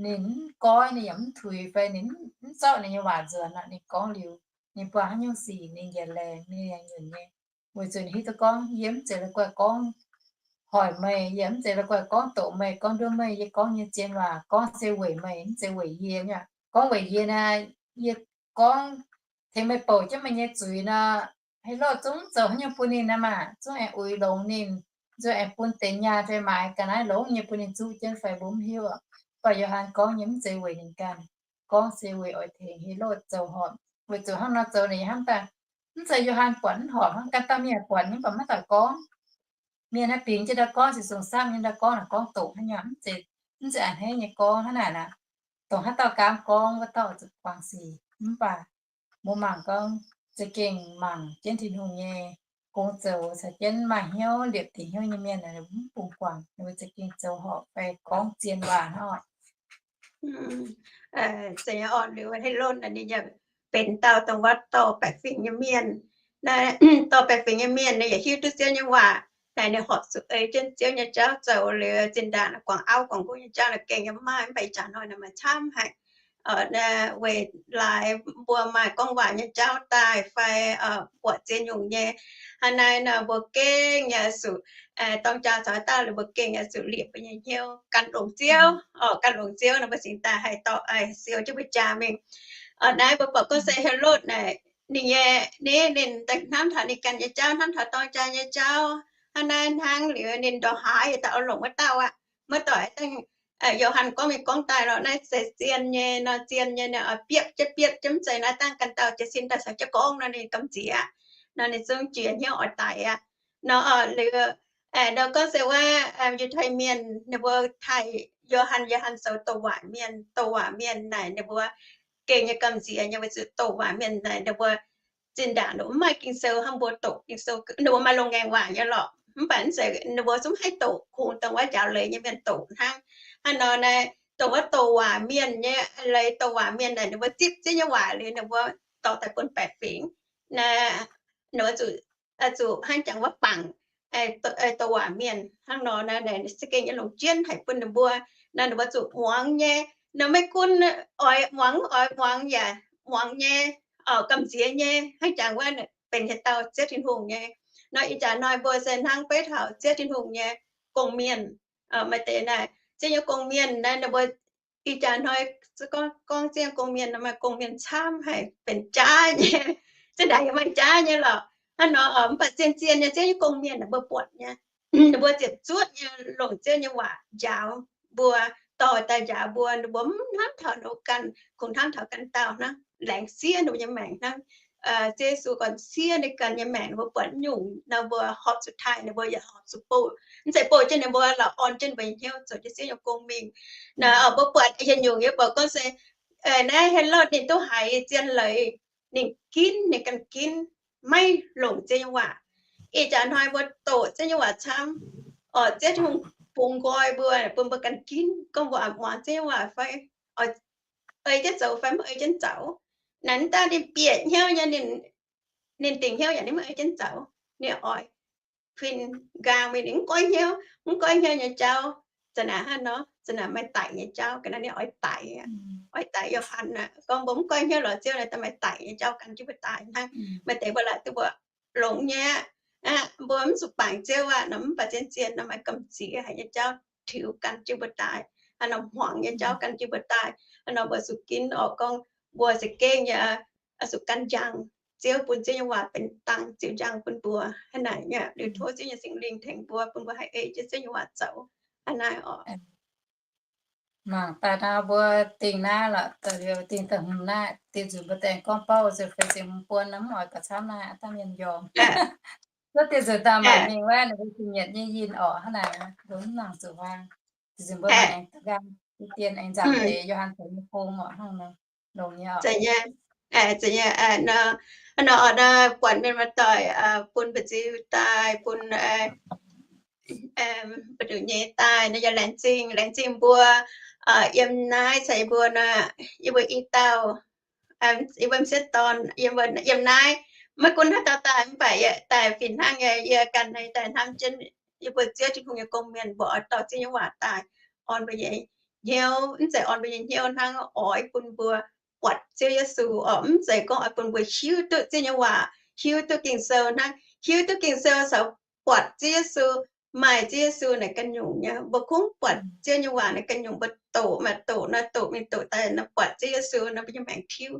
ninh mv goiv, ninh yaac mv tuix fai ninh mv zorqv ninh nyei waac nzuonx nor, ninh gorngv liuz, ninh buangh haaix nyungc sic ninh yaac laengz, ninh yaac nyunc nyei. Weic zuqc ninh hiuv duqv gorngv, yie mv zeiz la'guaih gorngv hoic meih, yie mv zeiz la'guaih gorngv doqc meih, gorngv nduov meih. Yie gorngv nyei zien waac gorngv se weic meih, mv zeiz weic yie nyei. Gorngv weic yie naaic, yie gorngv tengx meih bouc jienv meih nyei zuiz nor, Helotv zungv mv zoux haaix nyungc bun ninh naaic maah, zungv aengx uix longx ninh, zungv aengx bun deix nyaanh fai maaiz ga'naaiv longx nyei bun ninh zuqv jienv fai mbuo mv hiuv. Mv baac Yo^han gorngv nyei mv zeiz weic ninh ganh, gorngv se weic oix tengx Helotv zoux horpc. Weic zuqc hnangv nor zoux ninh hnamv daaih, mv zeiz Yo^han buatc mv horpc, hnangv ganh dauh mienh buatc nyei mv baac maiv daaih gorngv. Mienh naaiv bingx jienv ndau gorngv, ziouc zungh samv nyei ndau gorngv naaic, gorngv doqc haaix nyungc, mv zeiz, mv zeiz a'hneiv nyei gorngv hnangv naaic naaic. Dongh haaix dauh gaamv gorngv, wuov dauh zuqc guangc sic. Mv baac mbuo mangc gorngv, za'gengh mangc jienv Tin-Hungh nyei gong zoux caux jienv maaih hnyouv liepc dingc hnyouv nyei mienh, mv bungx guangc, ninh mbuo za'gengh zoux horpc fai gorngv zien waac hnangv. Zeiz nyei orqc, liuz Helotv naaic ninh yaac benx dauh dongh wuov dorh baeqc fingx nyei mienh. Naaiv dorh baeqc fingx nyei mienh ninh yaac hiuv duqv Ziouv nyei waac. Naaic ninh horpc zuqc ei jienv Ziouv nyei jauv zoux liuz, zinh ndaangc guangc auv guangc nqox nyei jauv naaic gengh yaac mv maaih, mv baac ih jaax hnoi naaic maaih camv haic. Weic laaix mbuo maaih gorngv waac nyei jauv daaih fai buatc ziex nyungc nyei, hnangv naaiv nor mbuo gengh yaac zuqc dorng jaa caux haaix dauh liuz mbuo gengh yaac zuqc liepc mbuo nyei hnyouv gan longx Ziouv. Gan longx Ziouv nor mbuo cingx daaih haih dorh siou jienv mbuo jaa mingh. Naaiv mbuo buatc gorngv se Helotv naaic, ninh nyei, ninh, ninh hnamv taux ninh ganh nyei jauv, hnamv taux dorng jaa nyei jauv. Hnangv naaiv hnangv liuz ninh ndongc haaix yaac daaih oix longc wuov dauh aqv. Maiv doic dangh Yo^han gorngv mingh gorngv daaih lorqc, naaiv se zien nyei nor, zien nyei nor, biepv jienv biepv jienv mv zeiz naaiv dangh ganh dauh jiez sin daaih caux jienv gorngv nor ninh gamh nziex aqv. Nor ninh zungv jiex hnyouv oix daic aqv. Nor liuz, nor gorngv se wuov Yiutai Mienh ninh mbuo taaih Yo^han, Yo^han zoux douc waac mienh. Douc waac mienh naaic ninh mbuo gengh nyei gamh nziex nyei, weic zuqc douc waac mienh naaic ninh mbuo zinh ndaangc ninh mbuo mv maaih Ging-Sou hnangv mbuo doqc Ging-Sou, ninh mbuo maaih loz-ngaengc waac nyei lorqc. Mv baac mv zeiz ninh mbuo zungv haih doqc, kungx dongh wuov njaaux leiz nyei mienh doqc hnangv. Hnangv nor naaiv, dongh wuov douc waac mienh nyei, leiz douc waac mienh naaic ninh mbuo zipv Ziouv nyei waac liuz ninh mbuo dorh daaih bun baeqc fingx. Naaiv ninh mbuo zuqc, zuqc hnangv jangx wuov bangc douc waac mienh hnangv nor naaiv, se gengh nyei longc jienv haic bun ninh mbuo. Naaiv ninh mbuo zuqc muangx nyei. Nor maiv gunv oix muangx, oix muangx yaac muangx nyei, gamh nziex nyei, hnangv jangx wuov benx hieh dauh Ziouv Tin-Hungh nyei. Nor ih jaax hnoi mbuo se hnangv beiv taux Ziouv Tin-Hungh nyei gong-mienh. Maaih deix naaic Ziouv nyei gong-mienh naaiv ninh mbuo ih jaax hnoi gorngv Ziouv nyei gong-mienh nor maaih gong-mienh camv haic, benx jaav nyei, zinh ndaangc yaac maaih jaav nyei lorqc. Hnangv nor mv baac zien-zien nyei Ziouv nyei gong-mienh ninh mbuo buatc nyei, ninh mbuo ziepc zuoqv nyei longc Ziouv nyei waac njaaux mbuo, dorh daaih njaaux mbuo, ninh mbuo mv hnamv taux ninh mbuo ganh, kungx hnamv taux ganh dauh hnangv, laengz siev ninh mbuo nyei maengc hnangv. Ziouv Yesu gorngv siev ninh ganh nyei maengc, ninh mbuo buatc nyungc nor mbuo horpc zuqc taaih, ninh mbuo yaac horpc zuqc bouh, mv zeiz bouh jienv ninh mbuo, la'orn jienv ninh mbuo nyei hnyouv zoux jienv Ziouv nyei gong mingh. Nor mbuo buatc yietc nyungc yie buatc gorngv se Naaiv Helotv ninh duqv haiz zien leiz, ninh ginv, ninh ganh ginv, maiv longc Ziouv nyei waac. Ih jaax hnoi mbuo doqc Ziouv nyei waac camv, oc, Ziouv Tin-Hungh bungx nqoi mbuo, bun mbuo ganh ginv gorngv mbuo oix muangx Ziouv nyei waac fai, ei jienv zoux fai maiv ei jienv zoux. Naaiv daaih ninh bieqc hnyouv nyei, ninh dingc hnyouv yaac ninh maiv ei jienv zoux. Ninh oix kuinx nqaang mingh, ninh mv goiv hnyouv, mv goiv hnyouv nyei jauv, za'naaic hnangv nor, za'naaic maaih daic nyei jauv, ga'naaiv ninh oix daic, oix daic Yo^han aqv. Gorngv mbuo mv goiv hnyouv lorz Ziouv naaic, daaih maaih daic nyei jauv gan jienv mbuo daaih hnangv. Maaih deix mbuo laaic duqv mbuo longx nyei aqv, mbuo mv zuqc baengc Ziouv aqv nor, mv baac zien-zien nor maaih gamh nziex haic nyei jauv tiux gan jienv mbuo daaih, haaix norm hmuangx nyei jauv gan jienv mbuo daaih. Haaix nor mbuo zuqc ginv oc, gorngv mbuo za'gengh yaac zuqc gan njang Ziouv, bun Ziouv nyei waac benx dangh ziux njang bun mbuo. Hnangv naaic, liuz tov Ziouv nyei Singx Lingh tengx mbuo, bun mbuo haih ei jienv Ziouv nyei waac zoux. Hnangv naaic oc. Mangc daaih nor mbuo dingh naaiv lorqc, da'liuz dingh da'hmz naaiv, dieh nzunc mbuo deix gorngv bouv ziouc feix ziepc hmz buonc nor, mv oix gauh camv naaiv, aav dangh mienh njormh. Zuov dieh nzunc daaih maaic mingh wuov, ninh mbuo zingh mietc nyei yinh orqc, hnangv naaic, mbuo mv nangc zuqc huaang. Dieh nzunc mbuo maaic aengx da'nqaang, dien aengx nzamc deix Yo^han Doz nyei gong orqc, hnangv nor, longx nyei oc. Nor, buatc mienh muoz-doic bun mba'nziu daaih, bun mbu'ndongx nyei daaih nor, yaac laengz zingh, laengz zingh mbuo yiem naaiv caux yie mbuo nor, yie mbuo i dauh, yie mbuo m'sieqv dorn, yiem naaiv, maiv gunv haaix dauh daaih mv baac yie daaih fih hnangv nyei, yie ganh naaiv daaih hnamv jienv yie mbuo Ziouv Tin-Hungh nyei gong mienh, mbuo oix dorh Ziouv nyei waac daaih orn mbuo nyei hnyouv, mv zeiz orn mbuo nyei hnyouv hnangv, oix bun mbuo buatc Ziouv Yesu oc. Mv zeiz gorngv oix bun mbuo hiuv duqv Ziouv nyei waac, hiuv duqv Ging-Sou hnangv. Hiuv duqv Ging-Sou caux buatc Ziouv Yesu, maaih Ziouv Yesu naaic ganh nyungc nyei. Mbuo kungx buatc Ziouv nyei waac naaic ganh nyungc, mbuo doqc maaih doqc nor, doqc mingh doqc daaih nor, buatc Ziouv Yesu nor, mbuo nyei maengc tiuv.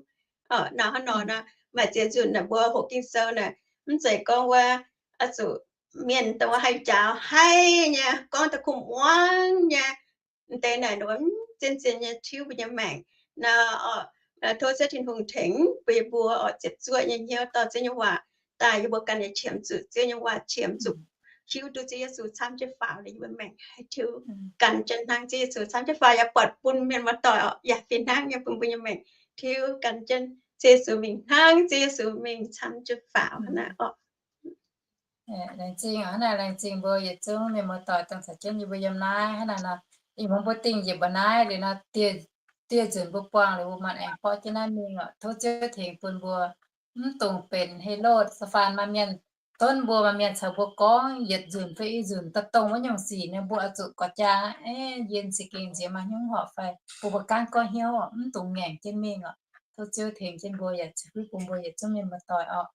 Nor hnangv nor nor, maaih ziex nzunc naaic mbuo hoqc Ging-Sou naaic, mv zeiz gorngv wuov, oix zuqc mienh dongh wuov haih njaaux haiv nyei, gorngv da'kuv muangx nyei, deix naaic nor mv zien-zien nyei tiuv mbuo nyei maengc. Nor, tov Ziouv Tin-Hungh tengx bun yie mbuo oix ziepc zuoqv nyei hnyouv dorh Ziouv nyei waac daaih, yie mbuo ganh yaac qiemx zuqc Ziouv nyei waac, qiemx zuqc hiuv duqv Ziouv Yesu camv jienv faaux, yie mbuo maengc haih tiuv gan jienv hnangv Ziouv Yesu camv jienv faaux, yaac buatc bun mienh muoz-doic oc, yaac fih hnangv nyei bun mbuo nyei maengc tiuv gan jienv Ziouv Yesu mingh hnangv Ziouv Yesu mingh camv jienv faaux hnangv naaic oc. Laengz zingh oc, hnangv naaic laengz zingh mbuo yietc zungv mienh muoz-doic dongh caux jienv yie mbuo yiem naaiv hnangv naaic nor. Ih muonz mbuo dingh njiec mbuo naaiv liuz nor, dieh nzunc mbuo buangh liuz mbuo maanc aengx borqv jienv naaiv mingh oc. Tov Ziouv tengx bun mbuo mv dungx benx Helotv, Saa^faan maaih mienh donv mbuo, maaih mienh caux mbuo gorngv yietc nzunc fai i nzunc, daaih dongh wuov nyungc sic nyei, mbuo oix zuqc gorx jaa, yie za'gengh nziex maaih hnyouv horpc fai, bun mbuo gaanv gorngv hnyouv, mv dungx ngaengc jienv mingh oc. Tov Ziouv tengx jienv mbuo yaac ziouc bun mbuo yietc zungv mienh muoz-doic oc.